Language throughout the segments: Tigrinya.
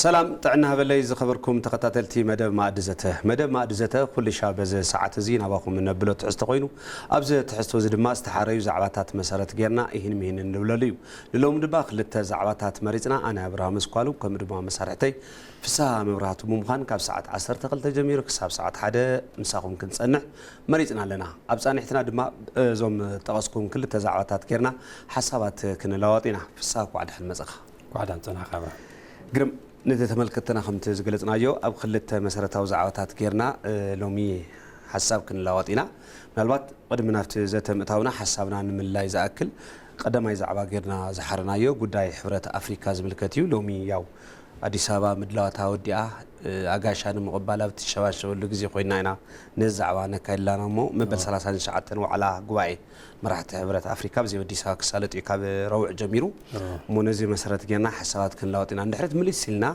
ሰላም ጥዕና ሃበለይ ዝኸበርኩም ተኸታተልቲ መደብ ማእዲ ዘተ። መደብ ማእዲ ዘተ ኩሉ ሻዕ በዚ ሰዓት እዚ ናባኹም እነብሎ ትሕዝቶ ኮይኑ፣ ኣብዚ ትሕዝቶ እዚ ድማ ዝተሓረዩ ዛዕባታት መሰረት ጌርና ይህን ምሂን እንብለሉ እዩ። ንሎሚ ድማ ክልተ ዛዕባታት መሪጽና፣ ኣነ ኣብርሃም እስኳሉ ከምኡ ድማ መሳርሕተይ ፍስሃ መብራህቱ ብምዃን ካብ ሰዓት ዓሰርተ ክልተ ጀሚሩ ክሳብ ሰዓት ሓደ ምሳኹም ክንጸንሕ መሪጽና ኣለና። ኣብ ጻንሕትና ድማ እዞም ጠቐስኩም ክልተ ዛዕባታት ጌርና ሓሳባት ክንለዋወጥ ኢና። ፍስሃ፣ እኳዕ ደሓን መጻኻ። እኳዕ ደሓን ጸናሕካ። ግርም፣ ነቲ ተመልከትና ከምቲ ዝገለጽናዮ ኣብ ክልተ መሰረታዊ ዛዕባታት ጌርና ሎሚ ሓሳብ ክንለዋወጥ ኢና። ምናልባት ቅድሚ ናብቲ ዘተ ምእታውና ሓሳብና ንምልላይ ዝኣክል ቀዳማይ ዛዕባ ጌርና ዝሓረናዮ ጉዳይ ሕብረት ኣፍሪካ ዝምልከት እዩ። ሎሚ ያው ኣዲስ ኣበባ ምድላዋታ ወዲኣ ኣጋሻ ንምቕባል ኣብ ትሸባሸበሉ ግዜ ኮይና ኢና ነዚ ዛዕባ ነካይድ ኣለና እሞ መበል ሰላሳን ትሽዓተን ዋዕላ ጉባኤ መራሕቲ ሕብረት ኣፍሪካ ብዘይ ኣዲስ ኣበባ ክሳለጥ እዩ ካብ ረቡዕ ጀሚሩ። እሞ ነዚ መሰረት ጌርና ሓሳባት ክንለዋወጥ ኢና። እንድሕሪ ምልስ ኢልና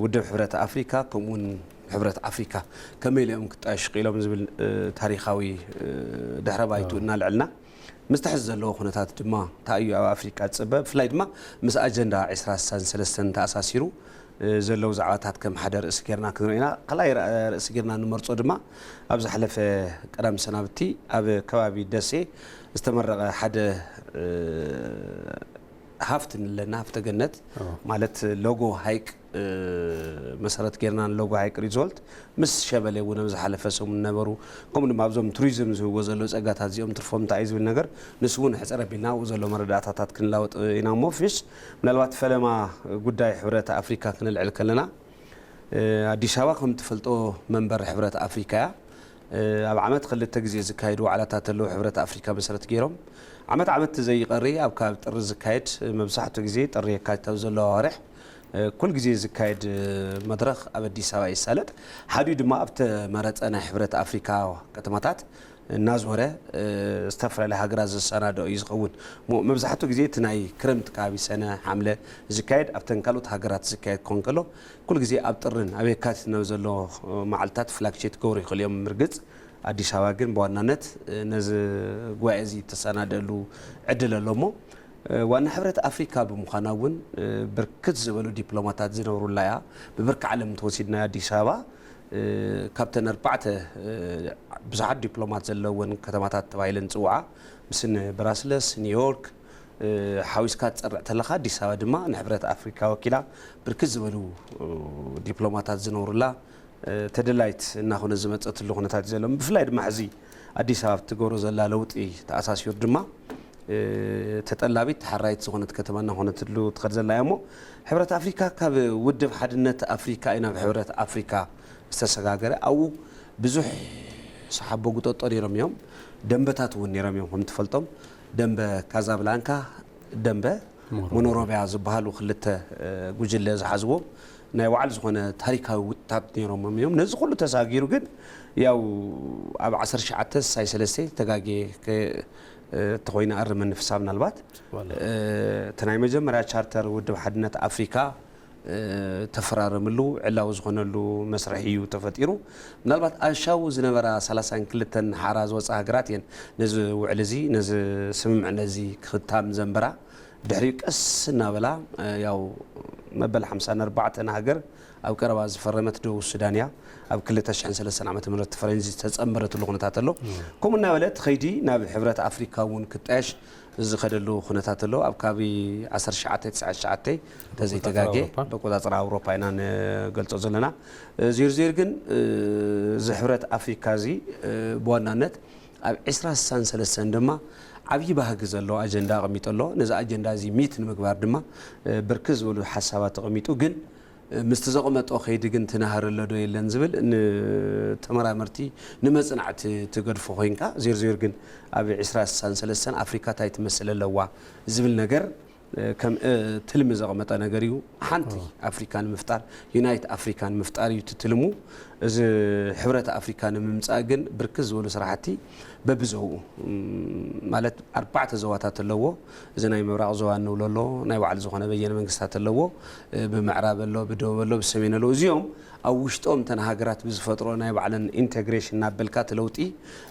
ውድብ ሕብረት ኣፍሪካ ከምኡውን ሕብረት ኣፍሪካ ከመይ ኢሎም ክጣየሹ ክኢሎም ዝብል ታሪካዊ ድሕረ ባይቱ እናልዕልና ምስተሕዚ ዘለዎ ኩነታት ድማ እንታይ እዩ ኣብ ኣፍሪካ ዝፅበ፣ ብፍላይ ድማ ምስ ኣጀንዳ ዕስራ ስሳን ሰለስተን ተኣሳሲሩ ዘለዉ ዛዕባታት ከም ሓደ ርእሲ ጌርና ክንርኢ ኢና። ካልኣይ ርእሲ ጌርና ንመርጾ ድማ ኣብ ዝሓለፈ ቀዳም ሰናብቲ ኣብ ከባቢ ደሴ ዝተመረቐ ሓደ ሃፍቲ ንለና፣ ሃፍተ ገነት ማለት ሎጎ ሃይቅ መሰረት ጌርና ንሎጎ ሃይቅ ሪዞልት ምስ ሸበሌ እውን ኣብ ዝሓለፈ ሰሙን ነበሩ። ከምኡ ድማ ኣብዞም ቱሪዝም ዝህብዎ ዘለዉ ጸጋታት እዚኦም ትርፎም እንታይ እዩ ዝብል ነገር ንሱ እውን ሕጽር ኣቢልና ኣብኡ ዘሎ መረዳእታታት ክንላወጥ ኢና እሞ ፊሽ ምናልባት ፈለማ ጉዳይ ሕብረት ኣፍሪካ ክንልዕል ከለና ኣዲስ ኣበባ ከም ትፈልጦ መንበር ሕብረት ኣፍሪካ እያ። ኣብ ዓመት ክልተ ግዜ ዝካየዱ ዋዕላታት ኣለዉ። ሕብረት ኣፍሪካ መሰረት ገይሮም ዓመት ዓመት ዘይቀሪ ኣብ ከባቢ ጥሪ ዝካየድ መብዛሕትኡ ግዜ ጥሪ የካቲት ኣብ ዘለዎ ኣዋርሕ ኩል ግዜ ዝካየድ መድረኽ ኣብ ኣዲስ ኣበባ ይሳለጥ። ሓዲኡ ድማ ኣብ ተመረፀ ናይ ሕብረት ኣፍሪካ ከተማታት እናዞረ ዝተፈላለያ ሃገራት ዘሰናድኦ እዩ ዝኸውን። መብዛሕትኡ ግዜ እቲ ናይ ክረምቲ ከባቢ ሰነ ሓምለ ዝካየድ ኣብተን ካልኦት ሃገራት ዝካየድ ክኸውን ከሎ ኩሉ ግዜ ኣብ ጥርን ኣብ የካቲት ናብ ዘሎ መዓልታት ፍላግሼት ክገብሩ ይኽእሉ እዮም። እርግፅ ኣዲስ ኣበባ ግን ብዋናነት ነዚ ጉባኤ እዚ ተሰናደሉ ዕድል ኣሎ እሞ ዋና ሕብረት ኣፍሪካ ብምዃና እውን ብርክት ዝበሉ ዲፕሎማታት ዝነብሩላ እያ። ብብርኪ ዓለም እንተወሲድና ኣዲስ ኣበባ ካብተን ኣርባዕተ ብዙሓት ዲፕሎማት ዘለወን ከተማታት ተባሂለን ዝፅውዓ ምስን ብራስለስ፣ ኒውዮርክ ሓዊስካ ትፀርዕ ተለካ ኣዲስ ኣበባ ድማ ንሕብረት ኣፍሪካ ወኪላ ብርክት ዝበሉ ዲፕሎማታት ዝነብሩላ ተደላይት እናኾነ ዝመፀትሉ ኩነታት እዩ ዘሎ። ብፍላይ ድማ ሕዚ ኣዲስ ኣበባ ትገብሮ ዘላ ለውጢ ተኣሳሲሩ ድማ ተጠላቢት ተሓራይት ዝኾነት ከተማ እናኾነትሉ ትኸድ ዘላ እያ እሞ ሕብረት ኣፍሪካ ካብ ውድብ ሓድነት ኣፍሪካ እዩ ናብ ሕብረት ኣፍሪካ ዝተሰጋገረ። ኣብኡ ብዙሕ ሰሓቦ ጉጠጦ ነይሮም እዮም። ደንበታት እውን ነይሮም እዮም። ከም ትፈልጦም ደንበ ካዛብላንካ፣ ደንበ ሞኖሮቢያ ዝበሃሉ ክልተ ጉጅለ ዝሓዝዎም ናይ ባዕሉ ዝኾነ ታሪካዊ ውጥታት ነይሮም እዮም። ነዚ ኩሉ ተሳጊሩ ግን ያው ኣብ ዓሰርተ ትሽዓተ ስሳይ ሰለስተ ተጋጌ ተኾይነ ኣርመኒ ፍሳ ምናልባት እቲ ናይ መጀመርያ ቻርተር ውድብ ሓድነት ኣፍሪካ ተፈራረምሉ ዕላዊ ዝኾነሉ መስርሒ እዩ ተፈጢሩ። ምናልባት ኣሻው ዝነበራ ሰላሳን ክልተን ሓራ ዝወፃ ሃገራት እየን ነዚ ውዕል እዚ ነዚ ስምምዕነት እዚ ክኽታም ዘንበራ። ድሕሪኡ ቀስ እናበላ ያው መበል ሓምሳን ኣርባዕተን ሃገር ኣብ ቀረባ ዝፈረመት ደቡብ ሱዳን እያ። ኣብ ክልተ ሽሕን ሰለስተን ዓመተ ምህረት ፈረንጂ ዝተጸንበረትሉ ኩነታት ኣሎ። ከምኡ እናበለ እቲ ኸይዲ ናብ ሕብረት ኣፍሪካ እውን ክጣየሽ ዝኸደሉ ኩነታት ኣሎ። ኣብ ከባቢ ዓሰርተ ትሽዓተ ተስዓተ ትሽዓተ ተዘይተጋጌ ኣውሮፓ። በቆጻጽራ ኣውሮፓ ኢና ንገልጾ ዘለና። ዜርዜር ግን እዚ ሕብረት ኣፍሪካ እዚ ብዋናነት ኣብ ዕስራ ስሳን ሰለስተን ድማ ዓብዪ ባህጊ ዘለዎ ኣጀንዳ ኣቐሚጡ ኣሎ። ነዚ ኣጀንዳ እዚ ሚት ንምግባር ድማ ብርክት ዝበሉ ሓሳባት ተቐሚጡ ግን ምስቲ ዘቐመጦ ከይዲ ግን ትናሃር ኣሎ ዶ የለን ዝብል ንተመራመርቲ ንመፅናዕቲ ትገድፎ ኮይንካ ዜርዜር ግን ኣብ ዕስራ ስሳን ሰለስተን ኣፍሪካ ታይ ትመስል ኣለዋ ዝብል ነገር ከም ትልሚ ዘቐመጠ ነገር እዩ። ሓንቲ ኣፍሪካ ንምፍጣር ዩናይት ኣፍሪካ ንምፍጣር እዩ ትትልሙ። እዚ ሕብረት ኣፍሪካ ንምምፃእ ግን ብርክት ዝበሉ ስራሕቲ በብዞባኡ፣ እም፣ ማለት ኣርባዕተ ዞባታት ኣለዎ። እዚ ናይ ምብራቕ ዞባ እንብሎ ኣሎ፣ ናይ ባዕሉ ዝኾነ በየነ መንግስታት ኣለዎ፣ እ፣ ብምዕራብ ኣሎ፣ ብደቡብ ኣሎ፣ ብሰሜን ኣሎ። እዚኦም ኣብ ውሽጦም እተን ሃገራት ብዝፈጥሮ ናይ ባዕለን ኢንቴግሬሽን እናበልካ እቲ ለውጢ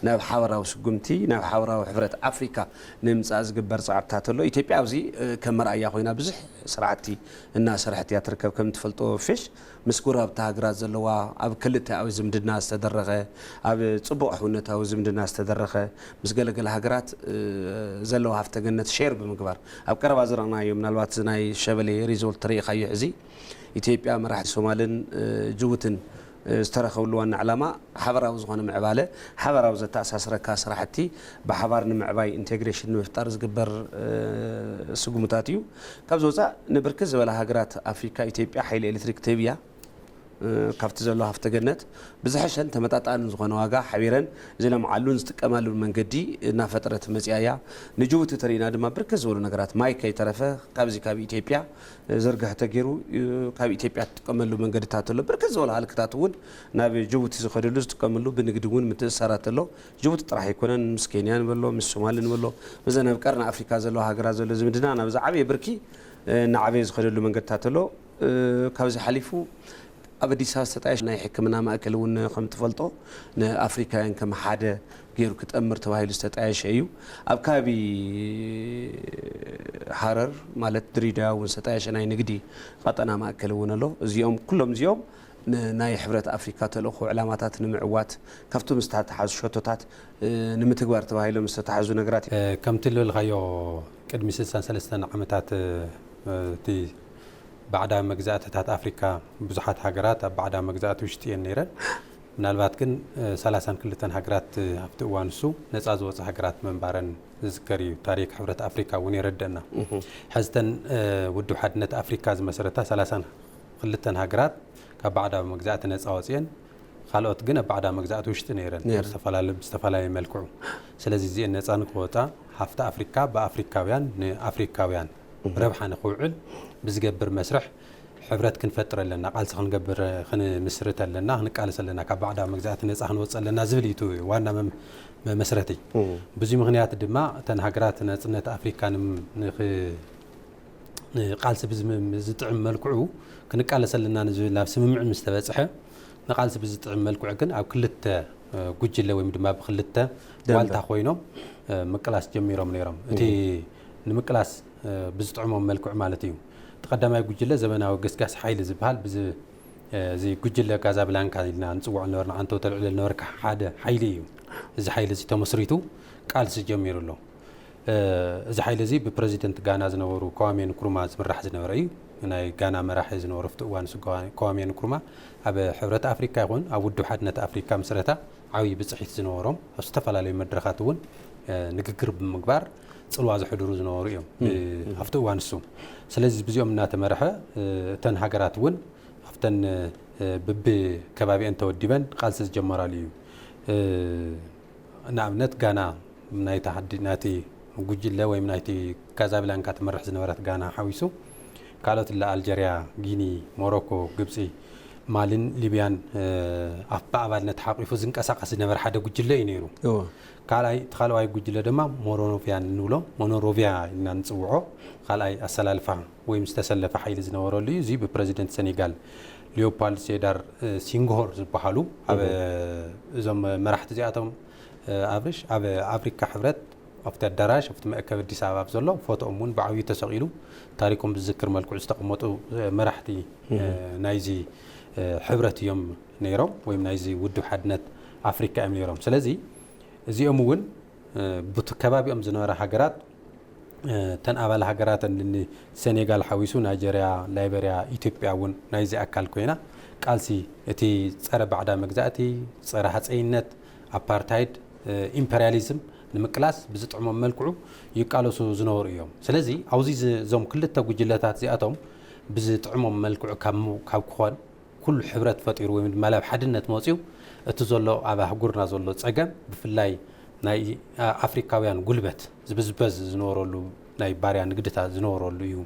ናብ ሓበራዊ ስጉምቲ፣ ናብ ሓበራዊ ሕብረት ኣፍሪካ ንምምፃእ ዝግበር ፃዕርታት ኣሎ። ኢትዮጵያ ኣብዚ፣ እ፣ ከም መርኣያ ኮይና ብዙሕ ስራሕቲ እናሰርሐት እያ ትርከብ። ከም ትፈልጦ ፊሽ ምስ ጎረባብቲ ሃገራት ዘለዋ ኣብ ክልተኣዊ ዝምድና ዝተደረኸ፣ ኣብ ጽቡቕ ሕውነታዊ ዝምድና ዝተደረኸ፣ ምስ ገለገለ ሃገራት፣ እ፣ ዘለዋ ሃፍተ ገነት ሼር ብምግባር ኣብ ቀረባ ዝረኣናዮ፣ ምናልባት እዚ ናይ ሸበሌ ሪዞልት ርኢኻዮ ሕዚ ኢትዮጵያ፣ መራሕቲ ሶማልን፣ እ፣ ጅቡትን፣ እ፣ ዝተረኸብሉ ዋና ዕላማ ሓበራዊ ዝኾነ ምዕባለ፣ ሓበራዊ ዘተኣሳስረካ ስራሕቲ ብሓባር ንምዕባይ ኢንቴግሬሽን ንምፍጣር ዝግበር፣ እ፣ ስጉምታት እዩ። ካብዚ ወፃእ ንብርክት ዝበላ ሃገራት ኣፍሪካ ኢትዮጵያ ሓይሊ ኤሌክትሪክ ትህብ እያ። እ፣ ካብቲ ዘሎ ሃፍተ ገነት ብዝሐሸን ተመጣጣንን ዝኾነ ዋጋ ሓቢረን ዝለምዓሉን ዝጥቀማሉን መንገዲ እናፈጠረት መፂኣ እያ። ንጅቡቲ ተሪእና ድማ ብርክት ዝበሉ ነገራት ማይ ከይተረፈ ካብዚ ካብ ኢትዮጵያ፣ እ፣ ዝርግሐ ተገይሩ፣ እ፣ ካብ ኢትዮጵያ ትጥቀመሉ መንገድታት ኣሎ። ብርክት ዝበሉ ሃልክታት እውን ናብ ጅቡቲ ዝኸደሉ ዝጥቀመሉ ብንግዲ እውን ምትእስሳራት ኣሎ። ጅቡቲ ጥራሕ ኣይኮነን፣ ምስ ኬንያን በሎ፣ ምስ ሶማልን በሎ፣ በዘን ኣብ ቀርኒ ኣፍሪካ ዘለዋ ሃገራት ዘሎ ዝምድና ናብ ዝዓበየ ብርኪ፣ እ፣ እናዓበየ ዝኸደሉ መንገድታት ኣሎ። እ፣ ካብዚ ሓሊፉ ኣብ ኣዲስ ኣበባ ዝተጣየሸ ናይ ሕክምና ማእከል እውን ከም ትፈልጦ ንኣፍሪካውያን ከም ሓደ ገይሩ ክጠምር ተባሂሉ ዝተጣየሸ እዩ። ኣብ ከባቢ ሃረር ማለት ድሬዳዋ እውን ዝተጣየሸ ናይ ንግዲ ቀጠና ማእከል እውን ኣሎ። እዚኦም ኩሎም እዚኦም ን-፣ ናይ ሕብረት ኣፍሪካ ተልእኾ ዕላማታት ንምዕዋት ካብቶም ዝተተሓዙ ሸቶታት፣ እ፣ ንምትግባር ተባሂሎም ዝተተሓዙ ነገራት እዮም። እ፣ ከምቲ ልበልካዮ ቅድሚ ስልሳን ሰለስተን ዓመታት፣ እ፣ እቲ ባዕዳዊ መግዛእትታት ኣፍሪካ ብዙሓት ሃገራት ኣብ ባዕዳዊ መግዛእቲ ውሽጢ እየን ነይረን። ምናልባት ግን፣ እ፣ ሰላሳን ክልተን ሃገራት፣ እ፣ ኣብቲ እዋን እሱ ነፃ ዝወፃ ሃገራት ምንባረን ዝዝከር እዩ። ታሪክ ሕብረት ኣፍሪካ እውን የረድአና። እህ። ሕዝተን፣ እ፣ ውድብ ሓድነት ኣፍሪካ ዝመሰረታ ሰላሳን ክልተን ሃገራት ካብ ባዕዳዊ መግዛእቲ ነፃ ወፅየን፣ ካልኦት ግን ኣብ ባዕዳዊ መግዛእቲ ውሽጢ ነይረን ነይረን። ብዝተፈላለ-፣ ብዝተፈላለየ መልክዑ። ስለዚ እዚአን ነፃ ንክወፃ ሃፍቲ ኣፍሪካ ብኣፍሪካውያን ንኣፍሪካውያን እህ። ረብሓ ንክውዕል ብዝገብር መስርሕ ሕብረት ክንፈጥር ኣለና፣ ቃልሲ ክንገብር፣ ክንምስርት ኣለና፣ ክንቃለስ ኣለና፣ ካብ ባዕዳዊ መግዛእቲ ነፃ ክንወፅእ ኣለና ዝብል እዩ እቲ ዋና መም-፣ መመስረቲ። እም። ብዙይ ምኽንያት ድማ እተን ሃገራት ናጽነት ኣፍሪካ ንም-፣ ንኽ-፣ ንቃልሲ ብዝም-፣ ዝጥዕም መልክዑ ክንቃለስ ኣለና ንዝብል ናብ ስምምዕ ምስ ተበጽሐ፣ ንቃልሲ ብዝጥዕም መልክዑ ግን ኣብ ክልተ፣ እ፣ ጉጅለ ወይም ድማ ብክልተ ደንበ። ዋልታ ኮይኖም፣ እ፣ ምቅላስ ጀሚሮም ነይሮም። እቲ እም። ንምቅላስ፣ እ፣ ብዝጥዕሞም መልክዑ ማለት እዩ። እቲ ቀዳማይ ጉጅለ ዘመናዊ ገስጋስ ሓይሊ ዝበሃል ብዝ-፣ እ፣ እዚ ጉጅለ ካዛብላንካ ኢልና ንጽውዖ ዝነበርና፣ ኣንተ ተልዕሎ ዝነበርካ ሓደ ሓይሊ እዩ። እዚ ሓይሊ እዚ ተመስሪቱ ቃልሲ ጀሚሩ ኣሎ። እ፣ እዚ ሓይሊ እዚ ብፕረዚደንት ጋና ዝነበሩ ከዋሜ ንክሩማ ዝምራሕ ዝነበረ እዩ። ናይ ጋና መራሒ ዝነበሩ ኣብቲ እዋን ንሱ ከዋ-፣ ከዋሜ ንክሩማ ኣብ ሕብረት ኣፍሪካ ይኹን ኣብ ውድብ ሓድነት ኣፍሪካ ምስረታ ዓብዪ ብፅሒት ዝነበሮም፣ ኣብ ዝተፈላለዩ መድረኻት እውን፣ እ፣ ንግግር ብምግባር ፅልዋ ዘሕድሩ ዝነበሩ እዮም። እም፣ እ፣ እም። ኣብቲ እዋን እሱ። ስለዚ ብዚኦም እናተመርሐ፣ እ፣ እተን ሃገራት እውን ኣብተን፣ እ፣ ብብከባቢአን ተወዲበን ቃልሲ ዝጀመራሉ እዩ። እ፣ ንኣብነት ጋና ናይቲ ሓዲ-፣ ናይቲ ጉጅለ ወይም ናይቲ ካዛብላንካ ትመርሕ ዝነበረት ጋና ሓዊሱ፣ ካልኦት እለ ኣልጀርያ፣ ጊኒ፣ ሞሮኮ፣ ግብጺ፣ ማልን ሊብያን፣ እ፣ ኣብ ብኣባልነት ሓቂፉ ዝንቀሳቐስ ዝነበረ ሓደ ጉጅለ እዩ ነይሩ። እወ። ካልኣይ፣ እቲ ካልኣዋይ ጉጅለ ድማ ሞሮኖቪያን እንብሎ፣ ሞኖሮቪያ ኢልና ንጽውዖ፣ ካልኣይ ኣሰላልፋ ወይም ዝተሰለፈ ሓይሊ ዝነበረሉ እዩ። እዚ ብፕረዚደንት ሰኔጋል ሊዮፓልድ ሴዳር፣ እ፣ ሲንግሆር ዝበሃሉ ኣብ፣ እም። እዞም መራሕቲ እዚኣቶም፣ እ፣ ኣብርሽ ኣብ ኣፍሪካ ሕብረት ኣብቲ ኣዳራሽ ኣብቲ መእከቢ ኣዲስ ኣበባ ኣብ ዘሎ ፎቶኦም እውን ብዓብዩ ተሰቒሉ ታሪኮም ብዝዝክር መልክዑ ዝተቐመጡ፣ እ፣ መራሕቲ፣ እ፣ እም። ናይዚ፣ እ፣ ሕብረት እዮም ነይሮም ወይም ናይዚ ውድብ ሓድነት ኣፍሪካ እዮም ነይሮም። ስለዚ እዚኦም እውን፣ እ፣ ቡቲ ከባቢኦም ዝነበራ ሃገራት፣ እ፣ እተን ኣባል ሃገራት እኒ ሴኔጋል ሓዊሱ ናይጀርያ፣ ላይበርያ፣ ኢትዮጵያ እውን ናይዚ ኣካል ኮይና ቃልሲ እቲ ጸረ ባዕዳ መግዛእቲ፣ ጸረ ሃጸይነት፣ ኣፓርታይድ፣ እ፣ ኢምፐርያሊዝም ንምቅላስ ብዝጥዕሞም መልክዑ ይቃለሱ ዝነበሩ እዮም። ስለዚ ኣብዚ ዝ-፣ እዞም ክልተ ጉጅለታት እዚኣቶም ብዝጥዕሞም መልክዑ ካብ ም-፣ ካብ ክኾን ኩሉ ሕብረት ፈጢሩ ወይ ድማ ናብ ሓድነት መፂኡ እቲ ዘሎ ኣብ ኣህጉርና ዘሎ ፀገም ብፍላይ ናይ ኣ-፣ ኣፍሪካውያን ጉልበት ዝብዝበዝ ዝነበረሉ ናይ ባርያ ንግድታት ዝነበረሉ እዩ።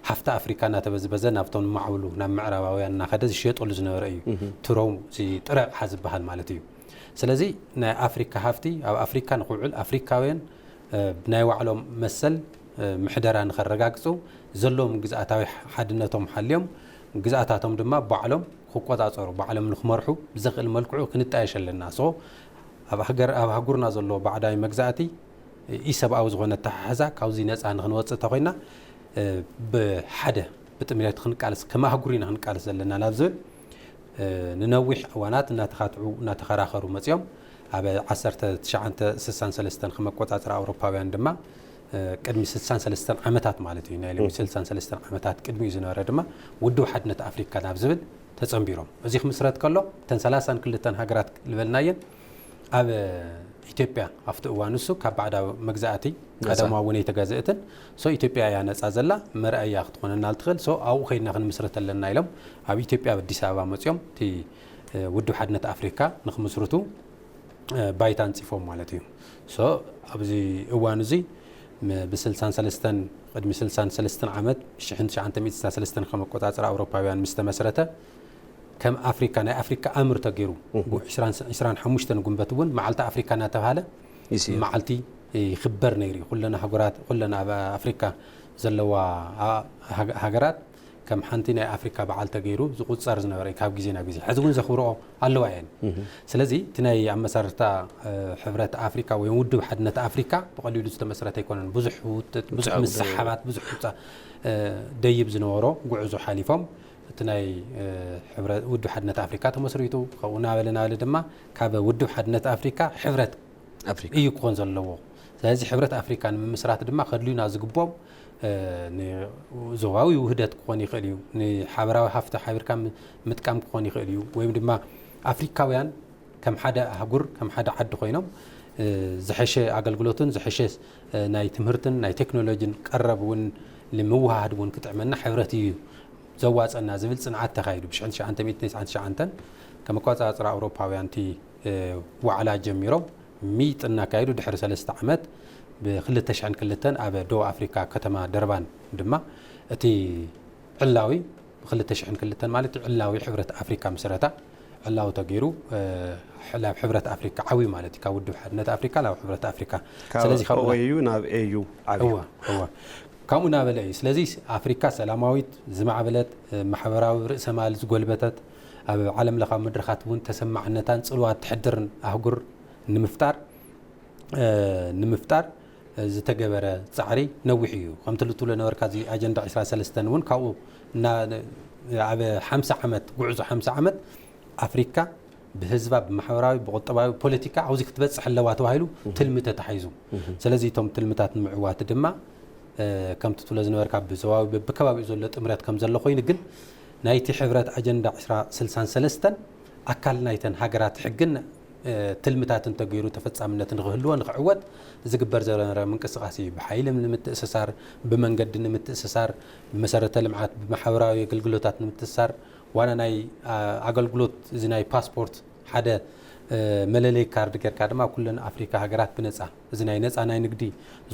ሃፍቲ ኣፍሪካ እናተበዝበዘ ናብቶም ማዕብሉ ናብ ምዕራባውያን እናኸደ ዝሸጠሉ ዝነበረ እዩ። ትሮው እዚ ጥረ ኣቕሓ ዝበሃል ማለት እዩ። ስለዚ ናይ ኣፍሪካ ሃፍቲ ኣብ ኣፍሪካ ንክውዕል ኣፍሪካውያን ናይ ባዕሎም መሰል ምሕደራ ንኸረጋግፁ ዘለዎም ግዝኣታዊ ሓድነቶም ሓልዮም ግዝኣታቶም ድማ ባዕሎም ክቆፃፀሩ ባዕሎም ንክመርሑ ብዘኽእል መልክዑ ክንጣየሽ ኣለና። ሶ ኣብ ኣህጉርና ዘሎ ባዕዳዊ መግዛእቲ ኢሰብኣዊ ዝኾነ ኣተሓሕዛ ካብዚ ነፃ ንክንወፅእ እንተኮይና ብሓደ ብጥምረት ክንቃለስ ከም ኣህጉር ኢና ክንቃለስ ዘለና ናብ ዝብል ንነዊሕ እዋናት እናተኻትዑ እናተኸራኸሩ መፅኦም ኣብ ዓሰርተ ትሽዓተ ስሳን ሰለስተን ከም ኣቆፃፅራ ኣውሮፓውያን ድማ ቅድሚ ስሳን ሰለስተን ዓመታት ማለት እዩ ናይ ሎሚ ስሳን ሰለስተን ዓመታት ቅድሚኡ ዝነበረ ድማ ውድብ ሓድነት ኣፍሪካ ናብ ዝብል ተፀንቢሮም እዚ ክምስረት ከሎ እተን ሰላሳን ክልተን ሃገራት ዝበልናየን ኣብ ኢትዮጵያ ኣብቲ እዋን እሱ ካብ ባዕዳዊ መግዛእቲ ቀደማ እውን ኣይተገዘእትን ሶ ኢትዮጵያ እያ ነፃ ዘላ መርኣያ ክትኾነና ትኽእል ሶ ኣብኡ ከይድና ክንምስረት ኣለና ኢሎም ኣብ ኢትዮጵያ ኣብ ኣዲስ ኣበባ መፅኦም እቲ ውድብ ሓድነት ኣፍሪካ ንክምስርቱ ባይታ ኣንፂፎም ማለት እዩ። ሶ ኣብዚ እዋን እዚ ብስልሳን ሰለስተን ቅድሚ ስልሳን ሰለስተን ዓመት ሽሕን ትሽዓተ ሚእትን ስልሳን ሰለስተን ከም ኣቆፃፅራ ኣውሮፓውያን ምስ ተመስረተ ከም ኣፍሪካ ናይ ኣፍሪካ ኣምር ተገይሩ ዕስራን ሓሙሽተን ጉንበት እውን መዓልቲ ኣፍሪካ እናተባሃለ መዓልቲ ይኽበር ነይሩ እዩ። ኩለን ኣህጉራት ኩለን ኣብ ኣፍሪካ ዘለዋ ሃገራት ከም ሓንቲ ናይ ኣፍሪካ በዓል ተገይሩ ዝቁፀር ዝነበረ ካብ ግዜ ናብ ግዜ ሕዚ እውን ዘኽብርኦ ኣለዋ እየን። ስለዚ እቲ ናይ ኣመሰርታ ሕብረት ኣፍሪካ ወይ ውድብ ሓድነት ኣፍሪካ ብቀሊሉ ዝተመስረተ ኣይኮነን። ብዙሕ ውጥጥ ብዙሕ ምሰሓባት ብዙሕ ውፃ ደይብ ዝነበሮ ጉዕዞ ሓሊፎም እቲ ናይ ውድብ ሓድነት ኣፍሪካ ተመስሪቱ ካብኡ ናበለ ናበለ ድማ ካብ ውድብ ሓድነት ኣፍሪካ ሕብረት እዩ ክኾን ዘለዎ። ስለዚ ሕብረት ኣፍሪካ ንምምስራት ድማ ከድልዩና ዝግቦም ዞባዊ ውህደት ክኾን ይኽእል እዩ፣ ንሓበራዊ ሃፍቲ ሓቢርካ ምጥቃም ክኾን ይኽእል እዩ፣ ወይም ድማ ኣፍሪካውያን ከም ሓደ ኣህጉር ከም ሓደ ዓዲ ኮይኖም ዝሐሸ ኣገልግሎትን ዝሐሸ ናይ ትምህርትን ናይ ቴክኖሎጂን ቀረብ እውን ንምውሃድ እውን ክጥዕመና ሕብረት እዩ ዘዋፀና ዝብል ፅንዓት ተካይዱ ብ ትሽዓተ ሚእትን ትስዓን ትሽዓተን ከም ኣቆፃፅራ ኣውሮፓውያን እቲ ዋዕላ ጀሚሮም ሚጥ እናካየዱ ድሕሪ ሰለስተ ዓመት ብ ክልተ ሽሕን ክልተን ኣብ ደቡብ ኣፍሪካ ከተማ ደርባን ድማ እቲ ዕላዊ ብ ክልተ ሽሕን ክልተን ማለት ዕላዊ ሕብረት ኣፍሪካ ምስረታ ዕላዊ ተገይሩ ናብ ሕብረት ኣፍሪካ ዓብዩ ማለት እዩ ካብ ውድብ ሓድነት ኣፍሪካ ናብ ሕብረት ኣፍሪካ ስለዚ ካብ ኦኤዩ ናብ ኤዩ ዓብዩ እዋ እዋ ካብኡ ናበለ እዩ። ስለዚ ኣፍሪካ ሰላማዊት ዝማዕበለት ማሕበራዊ ርእሰ ማል ዝጎልበተት ኣብ ዓለም ለኻዊ መድረኻት እውን ተሰማዕነታን ፅልዋት ትሕድርን ኣህጉር ንምፍጣር ንምፍጣር ዝተገበረ ፃዕሪ ነዊሕ እዩ። ከምቲ ልትብሎ ነበርካ እዚ ኣጀንዳ ዕስራን ሰለስተን እውን ካብኡ ኣብ ሓምሳ ዓመት ጉዕዞ ሓምሳ ዓመት ኣፍሪካ ብህዝባ ብማሕበራዊ ብቁጠባዊ ፖለቲካ ኣብዚ ክትበፅሕ ኣለዋ ተባሂሉ ትልሚ ተታሒዙ። ስለዚ እቶም ትልምታት ንምዕዋት ድማ ከምቲ ትብሎ ዝነበርካ ብዞባዊ በብከባቢኡ ዘሎ ጥምረት ከም ዘሎ ኮይኑ ግን ናይቲ ሕብረት ኣጀንዳ ዕስራ ስልሳን ሰለስተን ኣካል ናይተን ሃገራት ሕግን ትልምታትን ተገይሩ ተፈፃምነት ንክህልዎ ንክዕወት ዝግበር ዝነበረ ምንቅስቃስ እዩ። ብሓይሊ ንምትእስሳር፣ ብመንገዲ ንምትእስሳር፣ ብመሰረተ ልምዓት፣ ብማሕበራዊ ኣገልግሎታት ንምትእስሳር ዋና ናይ ኣገልግሎት እዚ ናይ ፓስፖርት ሓደ መለለይ ካርድ ጌርካ ድማ ኩለን ኣፍሪካ ሃገራት ብነፃ እዚ ናይ ነፃ ናይ ንግዲ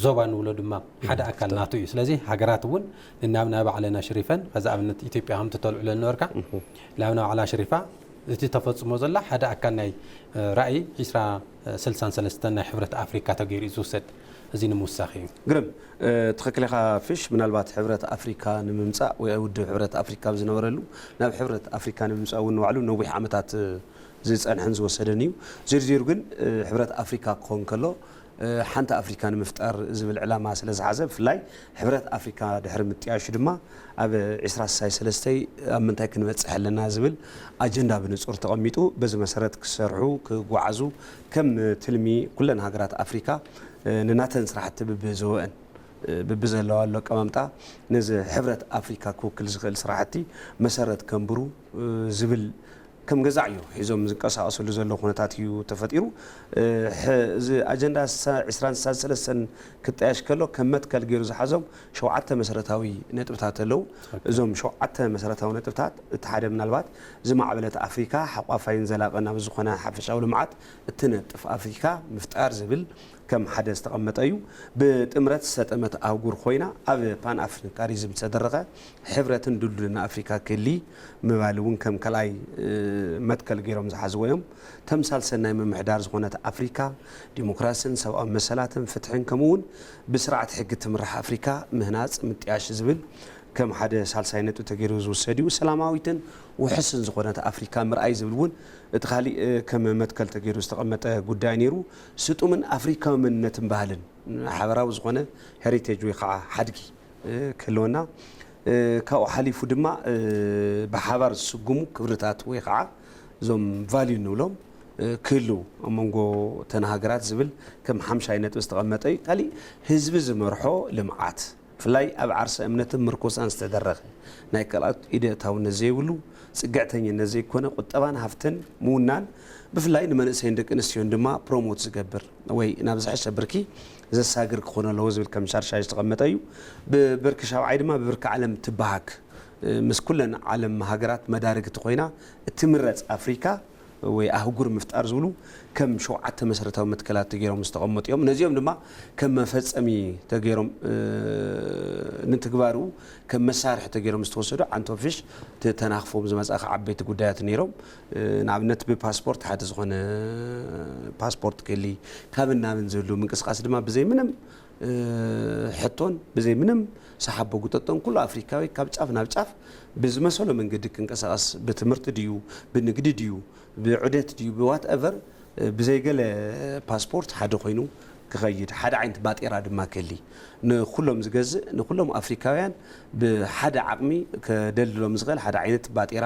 ዞባ ንብሎ ድማ ሓደ ኣካል ናቱ እዩ። ስለዚ ሃገራት እውን ንናብ ናይ ባዕለን ኣሽሪፈን ከዚ ኣብነት ኢትዮጵያ ከምቲ ተልዕሎ ነበርካ ናብ ናይ ባዕላ ኣሽሪፋ እቲ ተፈፅሞ ዘላ ሓደ ኣካል ናይ ራእይ ዕስራ ስልሳን ሰለስተን ናይ ሕብረት ኣፍሪካ ተገይሩ እዩ ዝውሰድ። እዚ ንምውሳኽ እዩ። ግርም ትኽክል ኢኻ ፍሽ ምናልባት ሕብረት ኣፍሪካ ንምምፃእ ወይ ውድብ ሕብረት ኣፍሪካ ዝነበረሉ ናብ ሕብረት ኣፍሪካ ንምምፃእ እውን ንባዕሉ ነዊሕ ዓመታት ዝፀንሐን ዝወሰደን እዩ። ዜሩ ዜሩ ግን ሕብረት ኣፍሪካ ክኾን ከሎ ሓንቲ ኣፍሪካ ንምፍጣር ዝብል ዕላማ ስለ ዝሓዘ ብፍላይ ሕብረት ኣፍሪካ ድሕሪ ምጥያሹ ድማ ኣብ ዕስራ ስሳይ ሰለስተይ ኣብ ምንታይ ክንበፅሕ ኣለና ዝብል ኣጀንዳ ብንፁር ተቐሚጡ በዚ መሰረት ክሰርሑ ክጓዓዙ ከም ትልሚ ኩለን ሃገራት ኣፍሪካ ንናተን ስራሕቲ ብብዘወአን ብብዘለዋሉ ኣቀማምጣ ነዚ ሕብረት ኣፍሪካ ክውክል ዝኽእል ስራሕቲ መሰረት ከንብሩ ዝብል ከም ገዛዕ እዩ ሒዞም ዝንቀሳቀስሉ ዘሎ ኩነታት እዩ ተፈጢሩ። እዚ ኣጀንዳ ዕስራን ስሳን ሰለስተን ክጣየሽ ከሎ ከም መትከል ገይሩ ዝሓዞም ሸውዓተ መሰረታዊ ነጥብታት ኣለዉ። እዞም ሸውዓተ መሰረታዊ ነጥብታት እቲ ሓደ ምናልባት ዝማዕበለት ኣፍሪካ ሓቋፋይን ዘላቕን ኣብ ዝኾነ ሓፈሻዊ ልምዓት እትነጥፍ ኣፍሪካ ምፍጣር ዝብል ከም ሓደ ዝተቐመጠ እዩ። ብጥምረት ዝሰጠመት ኣህጉር ኮይና ኣብ ፓን ኣፍሪካኒዝም ዝተደረኸ ሕብረትን ድልድልን ኣፍሪካ ክህሊ ምባል እውን ከም ካልኣይ መትከል ገይሮም ዝሓዝዎ እዮም። ተምሳል ሰናይ ምምሕዳር ዝኾነት ኣፍሪካ፣ ዲሞክራስን ሰብኣዊ መሰላትን ፍትሕን ከምኡ እውን ብስርዓት ሕጊ ትምራሕ ኣፍሪካ ምህናፅ ምጥያሽ ዝብል ከም ሓደ ሳልሳይ ነጥቢ ተገይሩ ዝውሰድ እዩ። ሰላማዊትን ውሕስን ዝኾነት ኣፍሪካ ምርኣይ ዝብል እውን እቲ ካሊእ ከም መትከል ተገይሩ ዝተቐመጠ ጉዳይ ነይሩ። ስጡምን ኣፍሪካዊ መንነትን ባህልን ሓበራዊ ዝኾነ ሄሪቴጅ ወይ ከዓ ሓድጊ ክህልወና፣ ካብኡ ሓሊፉ ድማ ብሓባር ዝስጉሙ ክብርታት ወይ ከዓ እዞም ቫልዩ ንብሎም ክህልው ኣብ መንጎ ተን ሃገራት ዝብል ከም ሓምሻይ ነጥቢ ዝተቐመጠ እዩ። ካሊእ ህዝቢ ዝመርሖ ልምዓት ብፍላይ ኣብ ዓርሰ እምነትን ምርኮሳን ዝተደረኸ ናይ ካልኣት ኢደ እታውነት ዘይብሉ ፅግዕተኝነት ዘይኮነ ቁጠባን ሃፍትን ምውናን ብፍላይ ንመንእሰይን ደቂ ኣንስትዮን ድማ ፕሮሞት ዝገብር ወይ ናብ ዝሐሸ ብርኪ ዘሳግር ክኾን ኣለዎ ዝብል ከም ሻርሻይ ዝተቐመጠ እዩ። ብብርኪ ሻብዓይ ድማ ብብርኪ ዓለም ትበሃግ ምስ ኩለን ዓለም ሃገራት መዳርግቲ ኮይና እትምረፅ ኣፍሪካ ወይ ኣህጉር ምፍጣር ዝብሉ ከም ሸውዓተ መሰረታዊ መትከላት ተገይሮም ዝተቐመጡ እዮም። ነዚኦም ድማ ከም መፈፀሚ ተገይሮም ንትግባርኡ ከም መሳርሒ ተገይሮም ዝተወሰዱ ዓንቶ ፊሽ ተናኽፎም ዝመፅኣ ዓበይቲ ጉዳያት ነይሮም። ንኣብነት ብፓስፖርት ሓደ ዝኾነ ፓስፖርት ክህሊ ካብን ናብን ዝህሉ ምንቅስቃስ ድማ ብዘይ ምንም ሕቶን ብዘይ ምንም ሰሓቦ ጉጠጦን ኩሉ ኣፍሪካዊ ካብ ጫፍ ናብ ጫፍ ብዝመሰሎ መንገዲ ክንቀሳቀስ ብትምህርቲ ድዩ ብንግዲ ድዩ ብዑደት ድዩ ብዋት ኤቨር ብዘይገለ ፓስፖርት ሓደ ኮይኑ ክኸይድ ሓደ ዓይነት ባጤራ ድማ ክህሊ ንኩሎም ዝገዝእ ንኩሎም ኣፍሪካውያን ብሓደ ዓቕሚ ከደልድሎም ዝኽእል ሓደ ዓይነት ባጤራ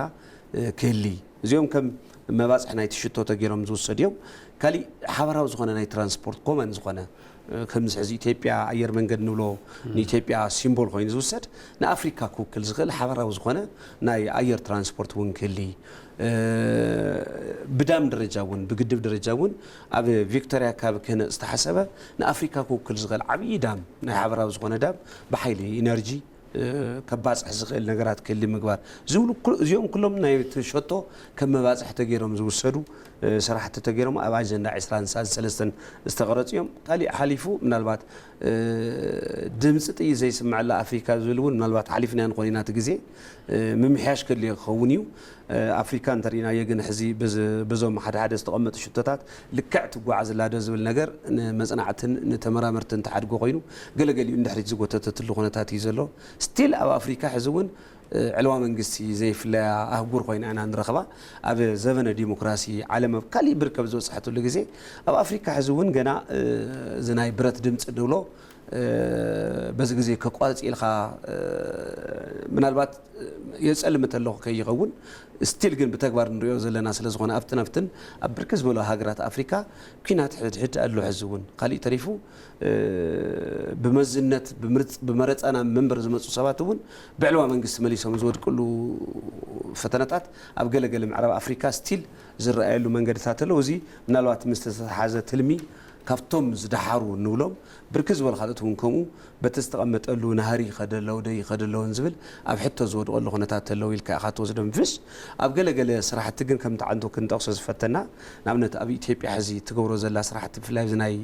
ክህሊ እዚኦም ከም መባፅሒ ናይቲ ሽቶ ተገይሮም ዝውሰድ እዮም። ካሊእ ሓበራዊ ዝኾነ ናይ ትራንስፖርት ኮመን ዝኾነ ከምዚ ሕዚ ኢትዮጵያ ኣየር መንገድ ንብሎ ንኢትዮጵያ ሲምቦል ኮይኑ ዝውሰድ ንኣፍሪካ ክውክል ዝኽእል ሓበራዊ ዝኾነ ናይ ኣየር ትራንስፖርት እውን ክህሊ ብዳም ደረጃ እውን ብግድብ ደረጃ እውን ኣብ ቪክቶሪያ ካብ ክህነፅ ዝተሓሰበ ንኣፍሪካ ክውክል ዝኽእል ዓብዪ ዳም ናይ ሓበራዊ ዝኾነ ዳም ብሓይሊ ኢነርጂ ከባፅሕ ዝኽእል ነገራት ክህሊ ምግባር ዝብሉ እዚኦም ኩሎም ናይ ሸቶ ከም መባፅሒ ተገይሮም ዝውሰዱ ስራሕቲ ተገይሮም ኣብ ኣጀንዳ ዕስራን ሰለስተን ዝተቐረፁ እዮም። ካሊእ ሓሊፉ ምናልባት ድምፂ ጥይት ዘይስምዐላ ኣፍሪካ ዝብል እውን ምናልባት ሓሊፍና ንኾን ኢና እቲ ግዜ ምምሕያሽ ከድልዮ ክኸውን እዩ። ኣፍሪካ እንተሪእናዮ ግን ሕዚ በዞም ሓደ ሓደ ዝተቐመጡ ሽቶታት ልክዕ ትጓዓዝ ኣላ ዶ ዝብል ነገር ንመፅናዕትን ንተመራመርትን ተሓድጎ ኮይኑ ገለገሊኡ እንድሕሪት ዝጎተተትሉ ኩነታት እዩ ዘሎ። ስቲል ኣብ ኣፍሪካ ሕዚ እውን ዕልዋ መንግስቲ ዘይፍለያ ኣህጉር ኮይና ኢና ንረኽባ። ኣብ ዘበነ ዲሞክራሲ ዓለም ኣብ ካሊእ ብርከብ ዝበፅሐትሉ ግዜ ኣብ ኣፍሪካ ሕዚ እውን ገና እዚ ናይ ብረት ድምፂ ንብሎ በዚ ግዜ ከቋርፅ ኢልካ ምናልባት የፀልም ተለኹ ከይኸውን ስቲል ግን ብተግባር ንሪኦ ዘለና ስለ ዝኾነ ኣብትን ኣብትን ኣብ ብርክት ዝበሉ ሃገራት ኣፍሪካ ኲናት ሕድሕድ ኣሎ። ሕዚ እውን ካሊእ ተሪፉ ብመዝነት ብመረፃና ምንበር ዝመፁ ሰባት እውን ብዕልዋ መንግስቲ መሊሶም ዝወድቅሉ ፈተነታት ኣብ ገለገለ ምዕራብ ኣፍሪካ ስቲል ዝረኣየሉ መንገድታት ኣለዉ። እዚ ምናልባት ምስ ተተሓዘ ትልሚ ካብቶም ዝደሓሩ ንብሎም ብርክት ዝበሉ ካልኦት እውን ከምኡ በቲ ዝተቐመጠሉ ናህሪ ይኸደ ኣለዉ ዶ ይኸደ ኣለውን ዝብል ኣብ ሕቶ ዝወድቐሉ ኩነታት ኣለዉ ኢልካ ኢኻ ትወስዶ ምፍሽ ኣብ ገለገለ ስራሕቲ ግን ከምቲ ዓንቶ ክንጠቕሶ ዝፈተና ንኣብነት ኣብ ኢትዮጵያ ሕዚ ትገብሮ ዘላ ስራሕቲ ብፍላይ ኣብዚ ናይ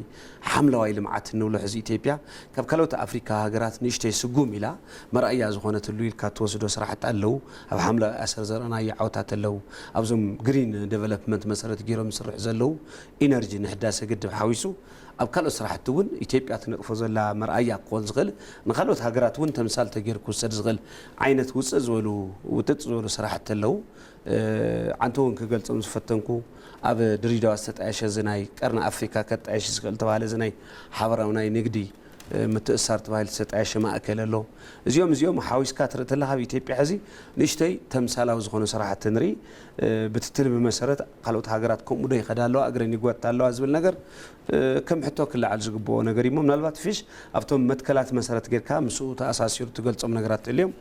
ሓምለዋይ ልምዓት እንብሎ ሕዚ ኢትዮጵያ ካብ ካልኦት ኣፍሪካ ሃገራት ንእሽተይ ስጉም ኢላ መርኣያ ዝኾነትሉ ኢልካ ትወስዶ ስራሕቲ ኣለዉ። ኣብ ሓምለዋይ ኣሰር ዘርእናዮ ዓወታት ኣለዉ። ኣብዞም ግሪን ዴቨሎፕመንት መሰረት ገይሮም ዝስርሑ ዘለዉ ኢነርጂ ንሕዳሰ ግድብ ሓዊሱ ኣብ ካልኦት ስራሕቲ እውን ኢትዮጵያ ትነጥፎ ዘላ መርኣያ ክኾን ዝኽእል ንካልኦት ሃገራት እውን ተምሳል ተገይሩ ክውሰድ ዝኽእል ዓይነት ውፅእ ዝበሉ ውጥጥ ዝበሉ ስራሕቲ ኣለዉ። ዓንቶ እውን ክገልፆም ዝፈተንኩ ኣብ ድሪዳዋ ዝተጣየሸ እዚ ናይ ቀርኒ ኣፍሪካ ከጣየሽ ዝኽእል ተባሃለ እዚ ናይ ሓበራዊ ናይ ንግዲ ምትእሳር ተባሂሉ ዝተጣየሸ ማእከል ኣሎ። እዚኦም እዚኦም ሓዊስካ ትርኢ ተለካ ኣብ ኢትዮጵያ ሕዚ ንእሽተይ ተምሳላዊ ዝኾኑ ስራሕቲ ንርኢ። ብትትል ብመሰረት ካልኦት ሃገራት ከምኡ ዶ ይኸዳ ኣለዋ እግረን ይጓታ ኣለዋ ዝብል ነገር ከም ሕቶ ክለዓል ዝግብኦ ነገር እሞ ምናልባት ፊሽ ኣብቶም መትከላት መሰረት ጌርካ ምስኡ ተኣሳሲሩ ትገልጾም ነገራት ተልዮም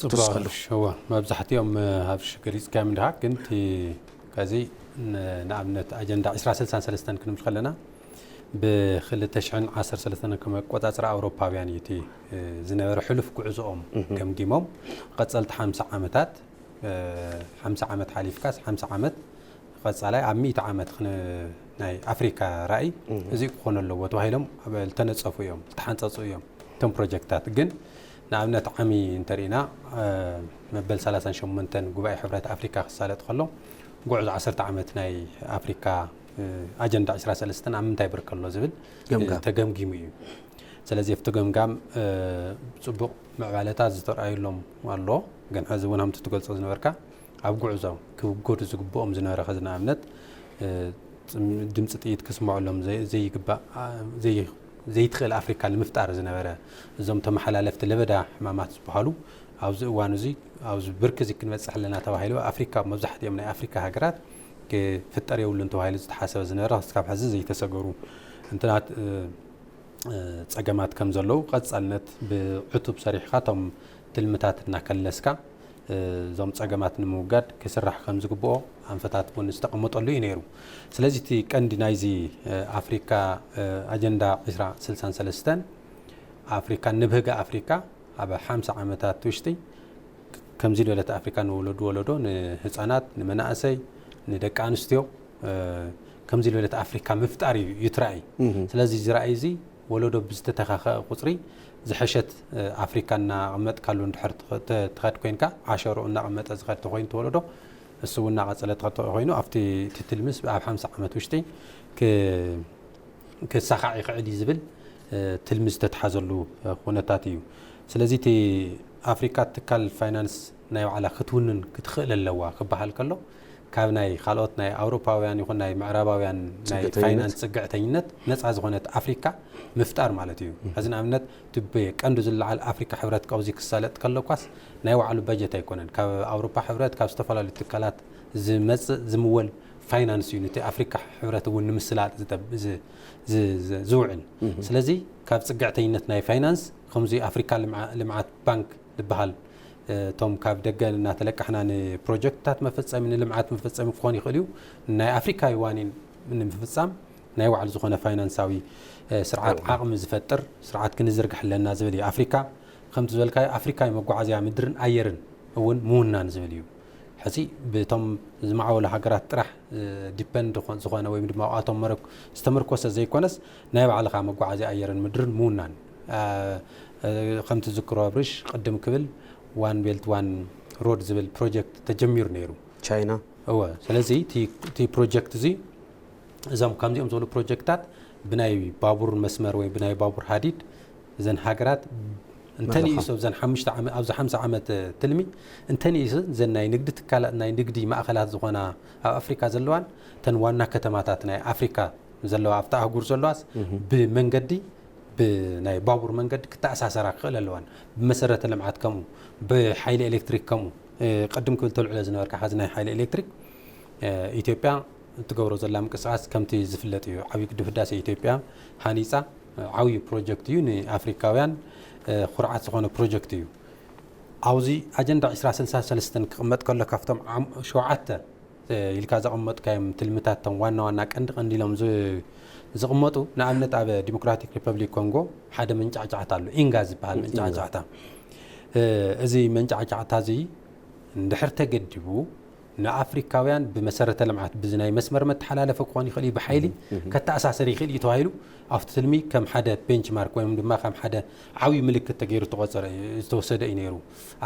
ክትወስኸሉ። እዋ መብዛሕትኦም ኣብሽ ገሊፅካዮም እንድሃ ግን እቲ ከዚ ንኣብነት ኣጀንዳ ዕስራ ስልሳን ሰለስተን ክንብል ከለና ብ ክልተ ሽሕን ዓሰርተ ሰለስተን ከም ኣቆፃፅራ ኣውሮፓውያን እዩ እቲ ዝነበረ ሕሉፍ ጉዕዞኦም ገምጊሞም ቀፀልቲ ሓምሳ ዓመታት ሓምሳ ዓመት ሓሊፍካስ ሓምሳ ዓመት ቀፃላይ ኣብ ሚእቲ ዓመት ናይ ኣፍሪካ ራእይ እዚ ክኾኑ ኣለዎ ተባሂሎም ዝተነፀፉ እዮም፣ ዝተሓንፀፁ እዮም። እቶም ፕሮጀክታት ግን ንኣብነት ዓሚ እንተርኢና መበል ሰላሳን ሸሞንተን ጉባኤ ሕብረት ኣፍሪካ ክሳለጥ ከሎ ጉዕዞ ዓሰርተ ዓመት ናይ ኣፍሪካ ኣጀንዳ ዕስራ ሰለስተን ኣብ ምንታይ ብርከ ኣሎ ዝብል ተገምጊሙ እዩ። ስለዚ ኣብቲ ገምጋም ፅቡቕ ምዕባለታት ዝተረኣየሎም ኣሎ። ግን ሕዚ እውን ከምቲ ትገልፆ ዝነበርካ ኣብ ጉዕዞ ክውገዱ ዝግብኦም ዝነበረ ከዚ ንኣብነት ድምፂ ጥይት ክስምዐሎም ዘይግባእ ዘይትኽእል ኣፍሪካ ንምፍጣር ዝነበረ እዞም ተመሓላለፍቲ ለበዳ ሕማማት ዝበሃሉ ኣብዚ እዋን እዚ ኣብዚ ብርኪ እዚ ክንበፅሕ ኣለና ተባሂሉ ኣፍሪካ መብዛሕትኦም ናይ ኣፍሪካ ሃገራት ክፍጠር የብሉን ተባሂሉ ዝተሓሰበ ዝነበረ ክስካብ ሕዚ ዘይተሰገሩ እንትናት ፀገማት ከም ዘለዉ ቀፃልነት ብዕቱብ ሰሪሕካ እቶም ትልምታት እናከለስካ እዞም ፀገማት ንምውጋድ ክስራሕ ከም ዝግብኦ ኣንፈታት እውን ዝተቐመጠሉ እዩ ነይሩ። ስለዚ እቲ ቀንዲ ናይዚ ኣፍሪካ ኣጀንዳ ዕስራ ስልሳን ሰለስተን ኣፍሪካ ንብህጋ ኣፍሪካ ኣብ ሓምሳ ዓመታት ውሽጢ ከምዚ ዝበለት ኣፍሪካ ንወለዱ ወለዶ ንህፃናት ንመናእሰይ ንደቂ ኣንስትዮ ከምዚ ዝበለት ኣፍሪካ ምፍጣር እዩ ትራእይ። ስለዚ እዚ ራእይ እዚ ወለዶ ብዝተተኻኸ ቁፅሪ ዝሐሸት ኣፍሪካ እናቐመጥካሉ እንድሕር ትኸድ ኮይንካ ዓሸሮ እናቐመጠ ዝኸድ ተኮይኑ ተወለዶ እሱ እውን እናቐፀለ ትኸድ ኮይኑ ኣብቲ ትትልምስ ኣብ ሓምሳ ዓመት ውሽጢ ክሳኻዕ ይኽእል እዩ ዝብል ትልሚ ዝተተሓዘሉ ኩነታት እዩ። ስለዚ እቲ ኣፍሪካ ትካል ፋይናንስ ናይ ባዕላ ክትውንን ክትኽእል ኣለዋ ክበሃል ከሎ ካብ ናይ ካልኦት ናይ ኣውሮፓውያን ይኹን ናይ ምዕራባውያን ናይ ፋይናንስ ፅግዕተኝነት ነፃ ዝኾነት ኣፍሪካ ምፍጣር ማለት እዩ። ሕዚ ንኣብነት እቲ ብቀንዱ ዝለዓል ኣፍሪካ ሕብረት ቀውዚ ክሳለጥ ከሎ ኳስ ናይ ባዕሉ በጀት ኣይኮነን። ካብ ኣውሮፓ ሕብረት ካብ ዝተፈላለዩ ትካላት ዝመፅእ ዝምወል ፋይናንስ እዩ ነቲ ኣፍሪካ ሕብረት እውን ንምስላጥ ዝውዕል። ስለዚ ካብ ፅግዕተኝነት ናይ ፋይናንስ ከምዚ ኣፍሪካ ልምዓት ባንክ ዝበሃል እቶም ካብ ደገ እናተለቃሕና ንፕሮጀክትታት መፈፀሚ ንልምዓት መፈፀሚ ክኾን ይኽእል እዩ። ናይ ኣፍሪካ ዋኒን ንምፍፃም ናይ ባዕሉ ዝኾነ ፋይናንሳዊ ስርዓት ዓቕሚ ዝፈጥር ስርዓት ክንዝርግሕ ኣለና ዝብል እዩ። ኣፍሪካ ከምቲ ዝበልካዮ ኣፍሪካ መጓዓዝያ ምድርን ኣየርን እውን ምውናን ዝብል እዩ። ሕዚ ብቶም ዝማዕበሉ ሃገራት ጥራሕ ዲፐንድ ዝኾነ ወይ ድማ ኣብኣቶም ዝተመርኮሰ ዘይኮነስ ናይ ባዕልኻ መጓዓዝያ ኣየርን ምድርን ምውናን ከምቲ ዝክሮ ኣብርሽ ቅድም ክብል ዋን ቤልት ዋን ሮድ ዝብል ፕሮጀክት ተጀሚሩ ነይሩ። ቻይና እወ። ስለዚ እቲ ፕሮጀክት እዚ እዞም ከምዚኦም ዝበሉ ፕሮጀክታት ብናይ ባቡር መስመር ወይ ብናይ ባቡር ሃዲድ እዘን ሃገራት እንተንኢሱ ኣብዘን ሓሙሽተ ዓመት ኣብዚ ሓምሳ ዓመት ትልሚ እንተንኢሱ እዘን ናይ ንግዲ ትካላት ናይ ንግዲ ማእኸላት ዝኾና ኣብ ኣፍሪካ ዘለዋን እተን ዋና ከተማታት ናይ ኣፍሪካ ዘለዋ ኣብቲ ኣህጉር ዘለዋስ ብመንገዲ ብናይ ባቡር መንገዲ ክተኣሳሰራ ክኽእል ኣለዋን ብመሰረተ ልምዓት ከምኡ ብሓይሊ ኤሌክትሪክ ከምኡ ቅድም ክብል ተልዕሎ ዝነበርካ ዚ ናይ ሓይሊ ኤሌክትሪክ ኢትዮጵያ እትገብሮ ዘላ ምንቅስቃስ ከምቲ ዝፍለጥ እዩ። ዓብዪ ግድብ ህዳሴ ኢትዮጵያ ሃኒፃ ዓብዪ ፕሮጀክት እዩ። ንኣፍሪካውያን ኩርዓት ዝኾነ ፕሮጀክት እዩ። ኣብዚ ኣጀንዳ ዕስራ ስልሳ ሰለስተን ክቕመጥ ከሎ ካብቶም ሸውዓተ ኢልካ ዘቐመጥካዮም ትልምታት እቶም ዋና ዋና ቀንዲ ቀንዲ ኢሎም ዝቕመጡ ንኣብነት ኣብ ዲሞክራቲክ ሪፐብሊክ ኮንጎ ሓደ መንጫዕጫዕታ ኣሎ። ኢንጋ ዝበሃል መንጫዕጫዕታ እዚ መንጫዕጫዕታ እዚ እንድሕር ተገዲቡ ንኣፍሪካውያን ብመሰረተ ልምዓት ብዚ ናይ መስመር መተሓላለፊ ክኾን ይኽእል እዩ ብሓይሊ ከተኣሳሰር ይኽእል እዩ ተባሂሉ ኣብቲ ትልሚ ከም ሓደ ቤንችማርክ ወይ ድማ ከም ሓደ ዓብዪ ምልክት ተገይሩ ዝተቆፀረ ዝተወሰደ እዩ ነይሩ።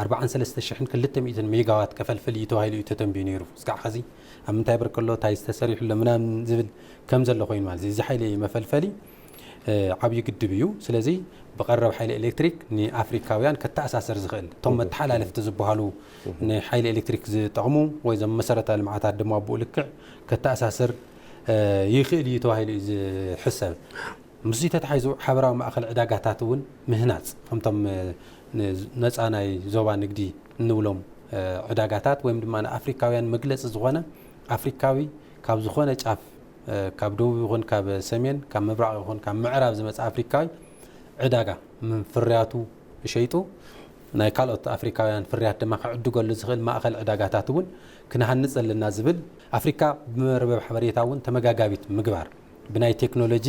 ኣርባዓን ሰለስተ ሽሕን ክልተ ሚእትን ሜጋዋት ከፈልፍል እዩ ተባሂሉ እዩ ተተንቢዩ ነይሩ። እስካዕ ኸዚ ኣብ ምንታይ ብር ከሎ እንታይ ዝተሰሪሑ ኣሎ ምናምን ዝብል ከም ዘሎ ኮይኑ ማለት እዚ ሓይሊ መፈልፈሊ ዓብዪ ግድብ እዩ። ስለዚ ብቐረብ ሓይሊ ኤሌክትሪክ ንኣፍሪካውያን ከተኣሳሰር ዝኽእል እቶም መተሓላለፍቲ ዝበሃሉ ንሓይሊ ኤሌክትሪክ ዝጠቕሙ ወይ ዞም መሰረተ ልምዓታት ድማ ብኡ ልክዕ ከተኣሳስር ይኽእል እዩ ተባሂሉ እዩ ዝሕሰብ። ምስዚ ተታሒዙ ሓበራዊ ማእኸል ዕዳጋታት እውን ምህናፅ ከምቶም ነፃ ናይ ዞባ ንግዲ እንብሎም ዕዳጋታት ወይም ድማ ንኣፍሪካውያን መግለፂ ዝኾነ ኣፍሪካዊ ካብ ዝኾነ ጫፍ ካብ ደቡብ ይኹን ካብ ሰሜን ካብ ምብራቕ ይኹን ካብ ምዕራብ ዝመፅእ ኣፍሪካዊ ዕዳጋ ፍርያቱ ሸይጡ ናይ ካልኦት ኣፍሪካውያን ፍርያት ድማ ክዕድገሉ ዝኽእል ማእኸል ዕዳጋታት እውን ክንሃንፅ ኣለና ዝብል ኣፍሪካ ብመርበብ ሓበሬታ እውን ተመጋጋቢት ምግባር ብናይ ቴክኖሎጂ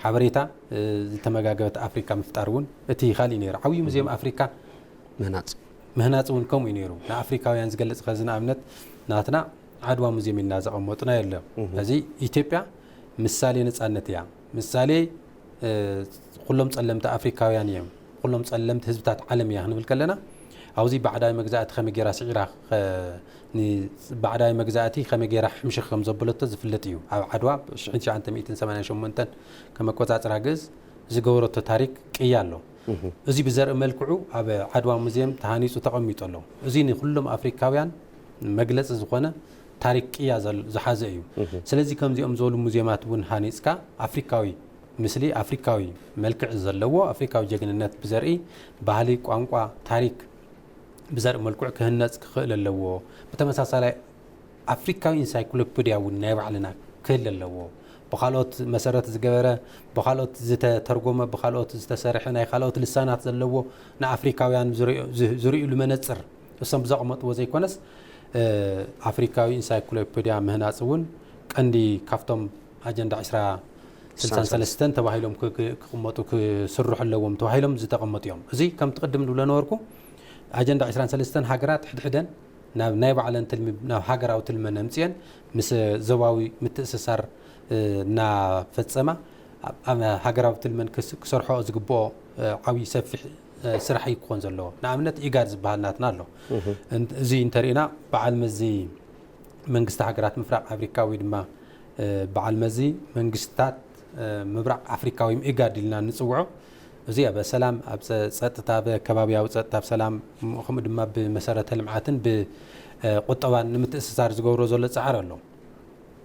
ሓበሬታ ዝተመጋገበት ኣፍሪካ ምፍጣር እውን እቲ ካልእ ነይሩ። ዓብዪ ሙዚየም ኣፍሪካ ምህናፅ ምህናፅ እውን ከምኡ እዩ ነይሩ። ንኣፍሪካውያን ዝገልፅ ከዚ ንኣብነት ናትና ዓድዋ ሙዚየም ኢልና ዘቐመጥና የለ። እዚ ኢትዮጵያ ምሳሌ ነጻነት እያ። ምሳሌ ኩሎም ጸለምቲ ኣፍሪካውያን እዮም። ኩሎም ጸለምቲ ህዝብታት ዓለም እያ ክንብል ከለና ኣብዚ ባዕዳዊ መግዛእቲ ከመይ ገይራ ስዒራ ባዕዳዊ መግዛእቲ ከመይ ገይራ ሕምሽኽ ከም ዘበለቶ ዝፍለጥ እዩ። ኣብ ዓድዋ ብ1988 ከመቆጻጽራ ግእዝ ዝገበረቶ ታሪክ ቅያ ኣሎ። እዚ ብዘርኢ መልክዑ ኣብ ዓድዋ ሙዚየም ተሃኒፁ ተቐሚጡ ኣሎ። እዚ ንኩሎም ኣፍሪካውያን መግለፂ ዝኾነ ታሪክ ቅያ ዝሓዘ እዩ። ስለዚ ከምዚኦም ዝበሉ ሙዚየማት እውን ሃኒፅካ ኣፍሪካዊ ምስሊ ኣፍሪካዊ መልክዕ ዘለዎ ኣፍሪካዊ ጀግንነት ብዘርኢ ባህሊ፣ ቋንቋ፣ ታሪክ ብዘርኢ መልክዑ ክህነፅ ክኽእል ኣለዎ። ብተመሳሳላይ ኣፍሪካዊ ኢንሳይክሎፒድያ እውን ናይ ባዕልና ክህል ኣለዎ። ብካልኦት መሰረት ዝገበረ፣ ብካልኦት ዝተተርጎመ፣ ብካልኦት ዝተሰርሐ፣ ናይ ካልኦት ልሳናት ዘለዎ ንኣፍሪካውያን ዝርእዩሉ መነፅር እሶም ብዘቐመጥዎ ዘይኮነስ ኣፍሪካዊ ኢንሳይክሎፒድያ ምህናፅ እውን ቀንዲ ካብቶም ኣጀንዳ 20 63 ተባሂሎም ክቕመጡ ክስርሑ ኣለዎም ተባሂሎም ዝተቐመጡ እዮም። እዚ ከምቲ ቅድም ዝብሎ ነበርኩ ኣጀንዳ 23 ሃገራት ሕድሕደን ናብ ናይ ባዕለን ትልሚ ናብ ሃገራዊ ትልመን ኣምፅኤን ምስ ዞባዊ ምትእስሳር እናፈፀማ ኣብ ሃገራዊ ትልመን ክሰርሖ ዝግብኦ ዓብዪ ሰፊሕ ስራሕ እዩ ክኾን ዘለዎ። ንኣብነት ኢጋድ ዝበሃል ናትና ኣሎ። እዚ እንተሪእና በዓል መዚ መንግስቲ ሃገራት ምፍራቕ ኣፍሪካ ወይ ድማ በዓል መዚ መንግስታት ምብራቕ ኣፍሪካ ወይ ኢጋድ ኢልና ንፅውዖ እዚ ኣብ ሰላም ኣብ ጸጥታ ኣብ ከባቢያዊ ጸጥታ ኣብ ሰላም ከምኡ ድማ ብመሰረተ ልምዓትን ብቁጠባን ንምትእስሳር ዝገብሮ ዘሎ ፃዕሪ ኣሎ።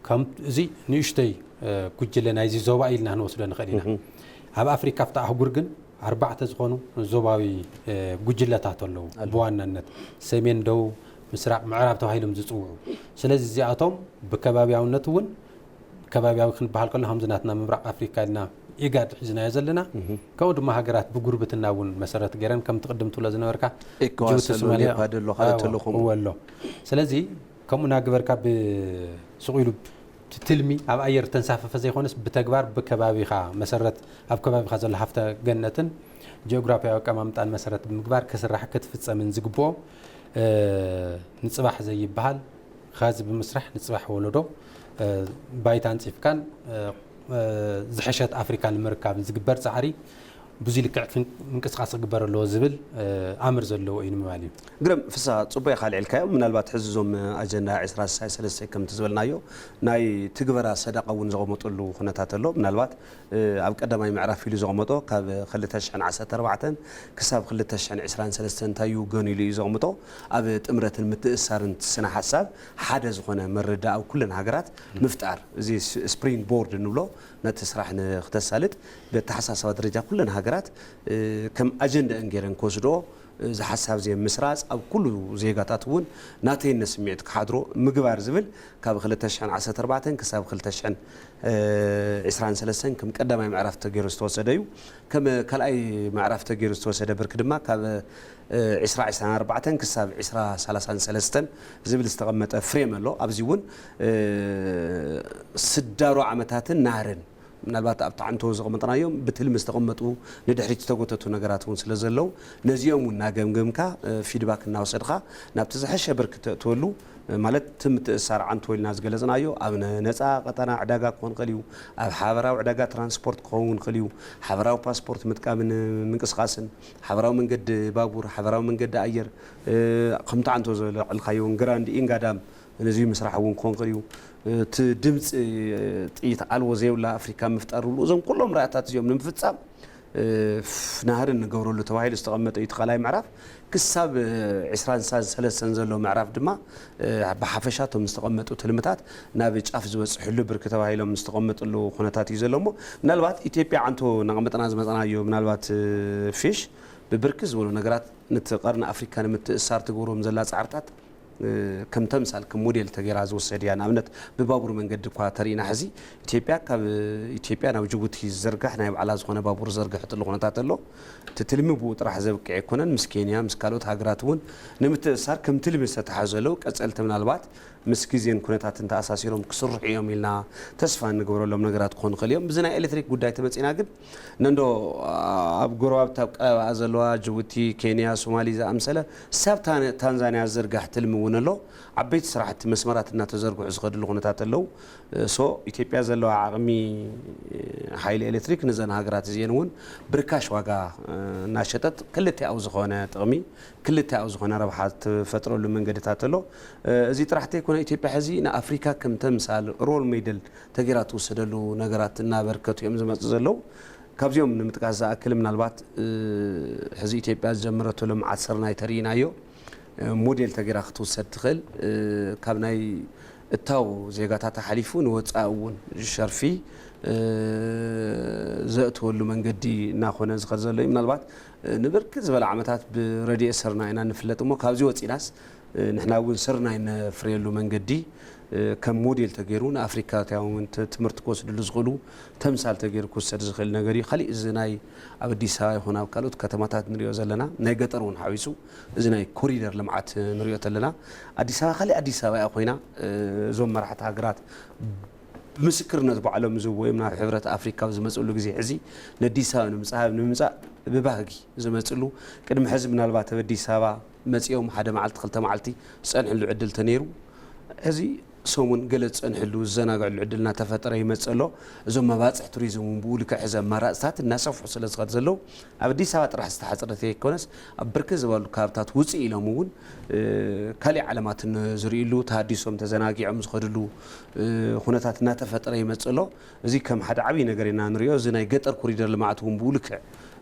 ከም እዚ ንእሽተይ ጉጅለ ናይዚ ዞባ ኢልና ክንወስዶ ንኽእል ኢና። ኣብ ኣፍሪካ ኣብቲ ኣህጉር ግን ኣርባዕተ ዝኾኑ ዞባዊ ጉጅለታት ኣለዉ። ብዋናነት ሰሜን፣ ደቡብ፣ ምስራቕ፣ ምዕራብ ተባሂሎም ዝፅውዑ። ስለዚ እዚኣቶም ብከባቢያውነት እውን ከባቢያዊ ክንበሃል ከሎ ከምዚ ናትና ምብራቕ ኣፍሪካ ኢልና ኢጋድ ሒዝናዮ ዘለና ከምኡ ድማ ሃገራት ብጉርብትና እውን መሰረት ገይረን ከምቲ ቅድም ትብሎ ዝነበርካ ጅቡቲ፣ ሶማልያ፣ ኢኳስ ኣሎ፣ ኔፓድ ኣሎ፣ ካልኦት ኣሎ ከምኡ። እወ ኣሎ። ስለዚ ከምኡ እናገበርካ ብስቕ ኢሉ እቲ ትልሚ ኣብ ኣየር ተንሳፈፈ ዘይኮነስ ብተግባር ብከባቢኻ መሰረት ኣብ ከባቢኻ ዘሎ ሃፍተ ገነትን ጂኦግራፊያዊ ኣቀማምጣን መሰረት ብምግባር ክስራሕ ክትፍፀምን ዝግብኦ ንፅባሕ ዘይበሃል ኻዚ ብምስራሕ ንፅባሕ ወለዶ ባይታ ኣንፂፍካን ዝሐሸት ኣፍሪካ ንምርካብ ዝግበር ፃዕሪ ብዙይ ልክዕ ምንቅስቃስ ክግበር ኣለዎ ዝብል ኣምር ዘለዎ እዩ ንምባል እዩ። ግርም ፍሳ፣ ፅቡቅ ኢኻ ኣልዒልካዮ። ምናልባት ሕዚ እዞም ኣጀንዳ ዕስራ ስሳይ ሰለስተ ከምቲ ዝበልናዮ ናይ ትግበራ ሰደቃ እውን ዘቐመጠሉ ኩነታት ኣሎ። ምናልባት ኣብ ቀዳማይ ምዕራፍ ኢሉ ዘቐመጦ ካብ ክልተ ሽሕን ዓሰርተ ኣርባዕተን ክሳብ ክልተ ሽሕን ዕስራን ሰለስተን እንታይ ይውገኑ ኢሉ እዩ ዘቐምጦ። ኣብ ጥምረትን ምትእስሳርን ስነ ሓሳብ ሓደ ዝኾነ መረዳእ ኣብ ኩለን ሃገራት ምፍጣር፣ እዚ ስፕሪንግ ቦርድ እንብሎ ነቲ ስራሕ ንክተሳልጥ ብኣተሓሳስባ ደረጃ ኩለን ሃገራት ከም ኣጀንዳአን ገይረን ክወስድኦ እዚ ሓሳብ እዚ ምስራፅ ኣብ ኩሉ ዜጋታት እውን ናተይነት ስምዒት ክሓድሮ ምግባር ዝብል ካብ ክልተ ሽሕን ዓሰርተ ኣርባዕተን ክሳብ ክልተ ሽሕን ዕስራን ሰለስተን ከም ቀዳማይ ምዕራፍ ተገይሩ ዝተወሰደ እዩ። ከም ካልኣይ ምዕራፍ ተገይሩ ዝተወሰደ ብርኪ ድማ ካብ ዕስራ ዕስራን ኣርባዕተን ክሳብ ዕስራ ሰላሳን ሰለስተን ዝብል ዝተቐመጠ ፍሬም ኣሎ። ኣብዚ እውን ስዳሮ ዓመታትን ናህርን ምናልባት ኣብቲ ዓንቶ ዘቐመጥናዮም ብትልሚ ዝተቐመጡ ንድሕሪት ዝተጎተቱ ነገራት እውን ስለ ዘለዉ ነዚኦም እውን እናገምገምካ ፊድባክ እናወሰድካ ናብቲ ዝሐሸ ብርኪ ተእትወሉ ማለት እቲ ምትእስሳር ዓንቶ ኢልና ዝገለፅናዮ ኣብ ነፃ ቀጠና ዕዳጋ ክኾን ይኽእል እዩ፣ ኣብ ሓበራዊ ዕዳጋ ትራንስፖርት ክኸውን ይኽእል እዩ፣ ሓበራዊ ፓስፖርት ምጥቃምን ምንቅስቃስን፣ ሓበራዊ መንገዲ ባቡር፣ ሓበራዊ መንገዲ ኣየር፣ ከምቲ ዓንቶ ዘልዕልካዮ እውን ግራንድ ኢንጋዳም ነዚ ምስራሕ እውን ክኾን ይኽእል እዩ። እቲ ድምፂ ጥይት ኣልቦ ዘይብላ ኣፍሪካ ምፍጣር ዝብሉ እዞም ኩሎም ራእታት እዚኦም ንምፍፃም ናህሪ እንገብረሉ ተባሂሉ ዝተቐመጠ እዩ እቲ ካልኣይ ምዕራፍ። ክሳብ ዕስራን ሰለስተን ዘሎ ምዕራፍ ድማ ብሓፈሻ እቶም ዝተቐመጡ ትልምታት ናብ ጫፍ ዝበፅሕሉ ብርኪ ተባሂሎም ዝተቐመጥሉ ኩነታት እዩ ዘሎ። እሞ ምናልባት ኢትዮጵያ ዓንቶ እናቐመጥና ዝመፅናዮ ምናልባት ፊሽ ብብርኪ ዝበሉ ነገራት ነቲ ቀርኒ ኣፍሪካ ንምትእስሳር ትገብሮም ዘላ ፃዕርታት ከም ተምሳል ከም ሞዴል ተገይራ ዝወሰድ እያ። ንኣብነት ብባቡር መንገዲ እኳ ተሪእና ሕዚ ኢትዮጵያ ካብ ኢትዮጵያ ናብ ጅቡቲ ዝዘርጋሕ ናይ ባዕላ ዝኾነ ባቡር ዝዘርግሐትሉ ኩነታት ኣሎ። እቲ ትልሚ ብኡ ጥራሕ ዘብቅዕ ኣይኮነን። ምስ ኬንያ ምስ ካልኦት ሃገራት እውን ንምትእስሳር ከም ትልሚ ዝተተሓዘ ኣለዉ። ቀፀልቲ ምናልባት ምስ ግዜን ኩነታትን ተኣሳሲሮም ክስርሑ እዮም ኢልና ተስፋ እንገብረሎም ነገራት ክኾኑ ይኽእል እዮም። ብዚ ናይ ኤሌክትሪክ ጉዳይ ተመጺና ግን ነንዶ ኣብ ጎረባብቲ ኣብ ቀረባኣ ዘለዋ ጅቡቲ፣ ኬንያ፣ ሶማሊ ዝኣምሰለ ሳብ ታን-፣ ታንዛንያ ዝዝርጋሕ ትልሚ እውን ኣሎ። ዓበይቲ ስራሕቲ መስመራት እናተዘርግሑ ዝኸድሉ ኩነታት ኣለዉ። ሶ ኢትዮጵያ ዘለዋ ዓቕሚ ሓይሊ ኤሌክትሪክ ነዘን ሃገራት እዚአን እውን ብርካሽ ዋጋ እናሸጠት ክልቲኣዊ ዝኾነ ጥቕሚ፣ ክልቲኣዊ ዝኾነ ረብሓ ትፈጥረሉ መንገድታት ኣሎ። እዚ ጥራሕ ተይኮነ ኢትዮጵያ ሕዚ ንኣፍሪካ ከም ተምሳል ሮል ሞዴል ተገይራ ትውሰደሉ ነገራት እናበርከቱ እዮም ዝመፁ ዘለዉ። ካብዚኦም ንምጥቃስ ዝኣክል ምናልባት ሕዚ ኢትዮጵያ ዝጀመረቶ ልምዓት ስርናይ ተርኢናዮ። ሞዴል ተገይራ ክትውሰድ ትኽእል። ካብ ናይ እታው ዜጋታት ሓሊፉ ንወፃኢ እውን ሸርፊ ዘእትወሉ መንገዲ እናኾነ ዝኸድ ዘሎ እዩ። ምናልባት ንብርክት ዝበለ ዓመታት ብረድኤት ስርናይ ኢና ንፍለጥ እሞ ካብዚ ወፂናስ ንሕና እውን ስርናይ ነፍርየሉ መንገዲ ከም ሞዴል ተገይሩ ንኣፍሪካውያን እውን ት-፣ ትምህርቲ ክወስድሉ ዝኽእሉ ተምሳል ተገይሩ ክውሰድ ዝኽእል ነገር እዩ። ካሊእ እዚ ናይ ኣብ ኣዲስ ኣበባ ይኹን ኣብ ካልኦት ከተማታት ንሪኦ ዘለና ናይ ገጠር እውን ሓዊሱ እዚ ናይ ኮሪደር ልምዓት ንሪኦ ተለና ኣዲስ ኣበባ ካሊእ ኣዲስ ኣበባ እያ ኮይና እዞም መራሕቲ ሃገራት ብምስክርነት ባዕሎም ዝህብዎ እዮም ናብ ሕብረት ኣፍሪካ ኣብ ዝመፅሉ ግዜ ሕዚ ነዲስ ኣበባ ንምፃእ ንምምፃእ ብባህጊ ዝመፅሉ ቅድሚ ሕዚ ምናልባት ኣብ ኣዲስ ኣበባ መፂኦም ሓደ መዓልቲ ክልተ መዓልቲ ዝፀንሕሉ ዕድል ተነይሩ ሕዚ ሰሙን ገለ ዝፀንሕሉ ዝዘናግዕሉ ዕድል እናተፈጠረ ይመፅእ ኣሎ። እዞም መባፅሕ ቱሪዝም እውን ብኡ ልክዕ ሕዚ ኣማራፅታት እናሰፍሑ ስለ ዝኸድ ዘለዉ ኣብ ኣዲስ ኣበባ ጥራሕ ዝተሓፅረት ዘይኮነስ ኣብ ብርክት ዝበሉ ከባብታት ውፅእ ኢሎም እውን ካልእ ዓለማት ዝርእይሉ ተሃዲሶም ተዘናጊዖም ዝኸድሉ ኩነታት እናተፈጠረ ይመፅእ ኣሎ። እዚ ከም ሓደ ዓብዪ ነገር ኢና ንሪኦ። እዚ ናይ ገጠር ኮሪደር ልምዓት እውን ብኡ ልክዕ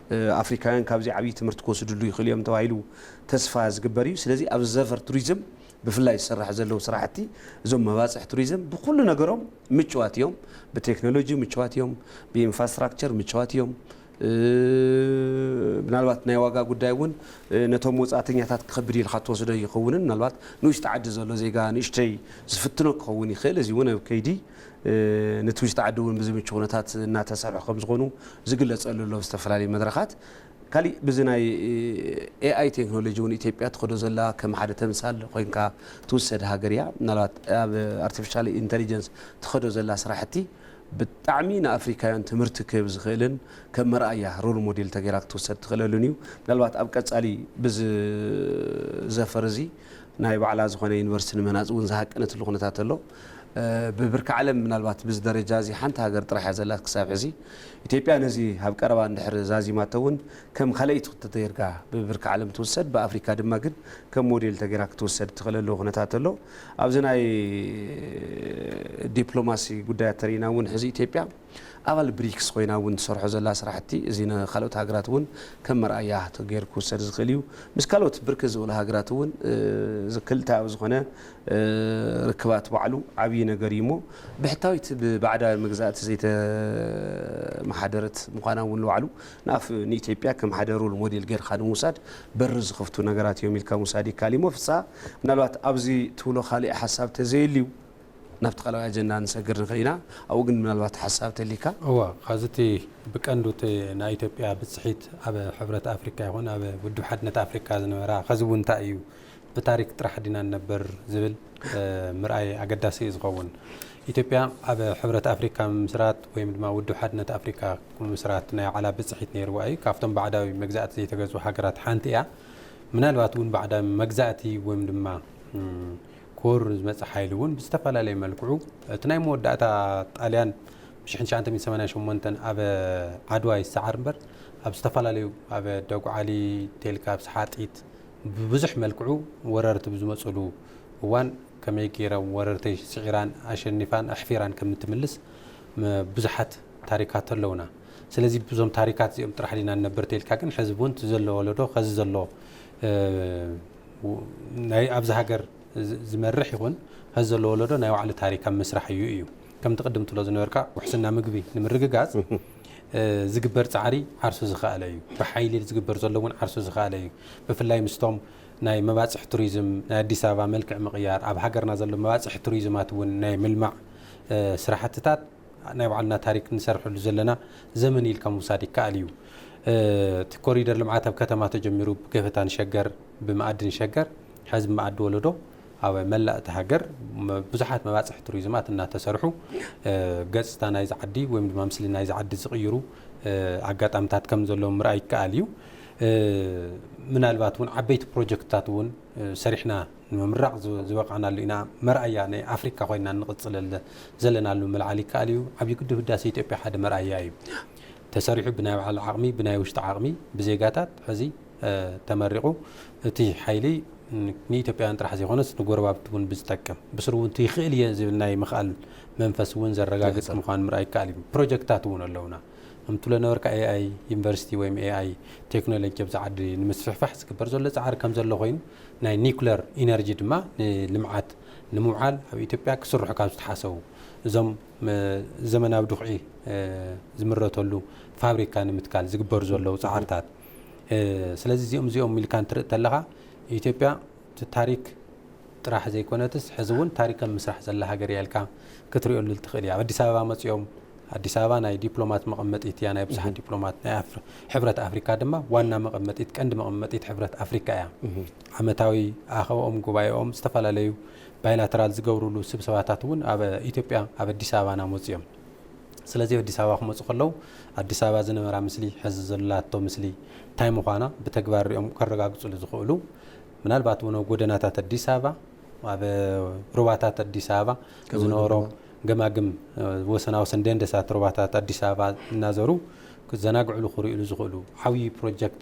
ኣፍሪካውያን ካብዚ ዓብዪ ትምህርቲ ክወስድሉ ይኽእሉ እዮም ተባሂሉ ተስፋ ዝግበር እዩ። ስለዚ ኣብዚ ዘፈር ቱሪዝም ብፍላይ ዝስራሕ ዘለዉ ስራሕቲ እዞም መባፅሕ ቱሪዝም ብኩሉ ነገሮም ምችዋት እዮም። ብቴክኖሎጂ ምችዋት እዮም። ብኢንፍራስትራክቸር ምችዋት እዮም። ምናልባት ናይ ዋጋ ጉዳይ እውን ነቶም ወፃእተኛታት ክኸብድ ኢልካ ትወስዶ ይኸውንን ምናልባት ንውሽጢ ዓዲ ዘሎ ዜጋ ንእሽተይ ዝፍትኖ ክኸውን ይኽእል። እዚ እውን ኣብ ከይዲ ነቲ ውሽጢ ዓዲ እውን ብዝምቹ ኩነታት እናተሰርሑ ከም ዝኾኑ ዝግለፀሉ ኣሎ ብዝተፈላለዩ መድረኻት። ካሊእ ብዚ ናይ ኤኣይ ቴክኖሎጂ እውን ኢትዮጵያ ትኸዶ ዘላ ከም ሓደ ተምሳል ኮይንካ ትውሰድ ሃገር እያ። ምናልባት ኣብ ኣርቲፊሻል ኢንቴሊጀንስ ትኸዶ ዘላ ስራሕቲ ብጣዕሚ ንኣፍሪካውያን ትምህርቲ ክህብ ዝኽእልን ከም መርኣያ ሮል ሞዴል ተገይራ ክትውሰድ ትኽእለሉን እዩ። ምናልባት ኣብ ቀፃሊ ብዚ ዘፈር እዚ ናይ ባዕላ ዝኾነ ዩኒቨርሲቲ ንምህናፅ እውን ዝሃቀነትሉ ኩነታት ኣሎ። ብብርኪ ዓለም ምናልባት ብዚ ደረጃ እዚ ሓንቲ ሃገር ጥራሕ እያ ዘላት ክሳብ ሕዚ። ኢትዮጵያ ነዚ ኣብ ቀረባ እንድሕር ዛዚማቶ እውን ከም ካልኣይቲ ተገይርካ ብብርኪ ዓለም ትውሰድ፣ ብኣፍሪካ ድማ ግን ከም ሞዴል ተገይራ ክትውሰድ ትኽእለሉ ኩነታት ኣሎ። ኣብዚ ናይ ዲፕሎማሲ ጉዳያት ተሪእና እውን ሕዚ ኢትዮጵያ ኣባል ብሪክስ ኮይና እውን ትሰርሖ ዘላ ስራሕቲ እዚ ንካልኦት ሃገራት እውን ከም መርኣያ ተገይሩ ክውሰድ ዝኽእል እዩ። ምስ ካልኦት ብርክት ዝበሉ ሃገራት እውን እዚ ክልተኣዊ ዝኾነ ርክባት ባዕሉ ዓብዪ ነገር እዩ እሞ ብሕታዊት ብባዕዳውያን መግዛእቲ ዘይተመሓደረት ምዃና እውን ንባዕሉ ንኣፍ ንኢትዮጵያ ከም ሓደ ሮል ሞዴል ጌርካ ንምውሳድ በሪ ዝኸፍቱ ነገራት እዮም ኢልካ ምውሳድ ይከኣል እዩ እሞ ፍስሃ ምናልባት ኣብዚ ትብሎ ካሊእ ሓሳብ ተዘየልዩ ናብቲ ካልኣዊ ኣጀንዳ ንሰግር ንኽእል ኢና። ኣብኡ ግን ምናልባት ሓሳብ ተሊካ። እዋ ካብዚ እቲ ብቀንዱ እቲ ናይ ኢትዮጵያ ብፅሒት ኣብ ሕብረት ኣፍሪካ ይኹን ኣብ ውድብ ሓድነት ኣፍሪካ ዝነበራ ከዚ እውን እንታይ እዩ ብታሪክ ጥራሕ ዲና ንነብር ዝብል ምርኣይ ኣገዳሲ እዩ ዝኸውን። ኢትዮጵያ ኣብ ሕብረት ኣፍሪካ ምምስራት ወይም ድማ ውድብ ሓድነት ኣፍሪካ ምምስራት ናይ ባዕላ ብፅሒት ነይርዋ እዩ። ካብቶም ባዕዳዊ መግዛእቲ ዘይተገዝኡ ሃገራት ሓንቲ እያ። ምናልባት እውን ባዕዳዊ መግዛእቲ ወይም ድማ ክወሩ ዝመፀ ሓይሊ እውን ብዝተፈላለየ መልክዑ እቲ ናይ መወዳእታ ጣልያን ብ ሽሕን ትሽዓተ ሚእትን ሰማንያን ሸሞንተን ኣብ ዓድዋ ይሰዓር እምበር ኣብ ዝተፈላለዩ ኣብ ደጉዓሊ ቴልካ ኣብ ሰሓጢት ብብዙሕ መልክዑ ወረርቲ ብዝመፅሉ እዋን ከመይ ገይሮም ወረርተይ ስዒራን ኣሸኒፋን ኣሕፊራን ከም እትምልስ ብዙሓት ታሪካት ኣለውና። ስለዚ ብዞም ታሪካት እዚኦም ጥራሕ ዲና ንነብር ተልካ ግን ሕዚ እውን እቲ ዘሎ ወለዶ ከዚ ዘሎ ናይ ኣብዚ ሃገር ዝመርሕ ይኹን ሀዚ ዘሎ ወለዶ ናይ ባዕሉ ታሪክ ኣብ ምስራሕ እዩ እዩ። ከምቲ ቅድም ትብሎ ዝነበርካ ውሕስና ምግቢ ንምርግጋፅ ዝግበር ፃዕሪ ዓርሱ ዝኸኣለ እዩ። ብሓይሊ ዝግበር ዘሎ እውን ዓርሱ ዝኸኣለ እዩ። ብፍላይ ምስቶም ናይ መባፅሒ ቱሪዝም ናይ ኣዲስ ኣበባ መልክዕ ምቕያር ኣብ ሃገርና ዘሎ መባፅሒ ቱሪዝማት እውን ናይ ምልማዕ ስራሕትታት ናይ ባዕልና ታሪክ ንሰርሐሉ ዘለና ዘመን ኢልካ ምውሳድ ይከኣል እዩ። እቲ ኮሪደር ልምዓት ኣብ ከተማ ተጀሚሩ ብገፈታ ንሸገር ብመኣዲ ንሸገር ሕዚ ብመኣዲ ወለዶ ኣብ መላእ እቲ ሃገር ብዙሓት መባፅሒ ቱሪዝማት እናተሰርሑ ገፅታ ናይዚ ዓዲ ወይም ድማ ምስሊ ናይዚ ዓዲ ዝቕይሩ ኣጋጣምታት ከም ዘለዉ ምርኣይ ይከኣል እዩ። ምናልባት እውን ዓበይቲ ፕሮጀክትታት እውን ሰሪሕና ንምምራቕ ዝበቃዕናሉ ኢና። መርኣያ ናይ ኣፍሪካ ኮይና እንቕፅለለ ዘለናሉ ምልዓል ይከኣል እዩ። ዓብዪ ግድብ ህዳሴ ኢትዮጵያ ሓደ መርኣያ እዩ። ተሰሪሑ ብናይ ባዕሉ ዓቕሚ፣ ብናይ ውሽጢ ዓቕሚ፣ ብዜጋታት ሕዚ ተመሪቑ እቲ ሓይሊ ንኢትዮጵያውያን ጥራሕ ዘይኮነስ ንጎረባብቲ እውን ብዝጠቅም፣ ብስሩ እውን ይኽእል እየ ዝብል ናይ ምኽኣል መንፈስ እውን ዘረጋግጽ ምዃኑ ምርኣይ ይከኣል እዩ። ፕሮጀክታት እውን ኣለውና። ከምትብሎ ነበርካ ኤኣይ ዩኒቨርሲቲ ወይም ኤኣይ ቴክኖሎጂ ኣብዚ ዓዲ ንምስፍሕፋሕ ዝግበር ዘሎ ጻዕሪ ከም ዘሎ ኮይኑ ናይ ኒኩለር ኢነርጂ ድማ ንልምዓት ንምውዓል ኣብ ኢትዮጵያ ክስርሑ ካብ ዝተሓሰቡ እዞም ዘመናዊ ድኹዒ ዝምረተሉ ፋብሪካ ንምትካል ዝግበሩ ዘለዉ ጻዕርታት ስለዚ እዚኦም እዚኦም ኢልካ እንትርኢ ተለኻ ኢትዮጵያ እቲ ታሪክ ጥራሕ ዘይኮነትስ ሕዚ እውን ታሪክ ኣብ ምስራሕ ዘላ ሃገር እያ ኢልካ ክትሪኦሉ ትኽእል እያ። ኣብ ኣዲስ ኣበባ መፂኦም ኣዲስ ኣበባ ናይ ዲፕሎማት መቐመጢት እያ፣ ናይ ብዙሓት ዲፕሎማት ናይ ኣፍሪ- ሕብረት ኣፍሪካ ድማ ዋና መቐመጢት ቀንዲ መቐመጢት ሕብረት ኣፍሪካ እያ። ዓመታዊ ኣኸባኦም ጉባኤኦም ዝተፈላለዩ ባይላተራል ዝገብሩሉ ስብሰባታት እውን ኣብ ኢትዮጵያ ኣብ ኣዲስ ኣበባና መፂኦም ስለዚ ኣዲስ ኣበባ ክመፁ ከለዉ ኣዲስ ኣበባ ዝነበራ ምስሊ ሕዚ ዘላቶ ምስሊ እንታይ ምዃና ብተግባር ሪኦም ከረጋግፅሉ ዝኽእሉ ምናልባት እውን ኣብ ጎደናታት ኣዲስ ኣበባ ኣብ ሩባታት ኣዲስ ኣበባ ዝነበሮ ገማግም ወሰናወሰን ደንደሳት ሩባታት ኣዲስ ኣበባ እናዘሩ ክዘናግዕሉ ክርእሉ ዝኽእሉ ዓብዪ ፕሮጀክት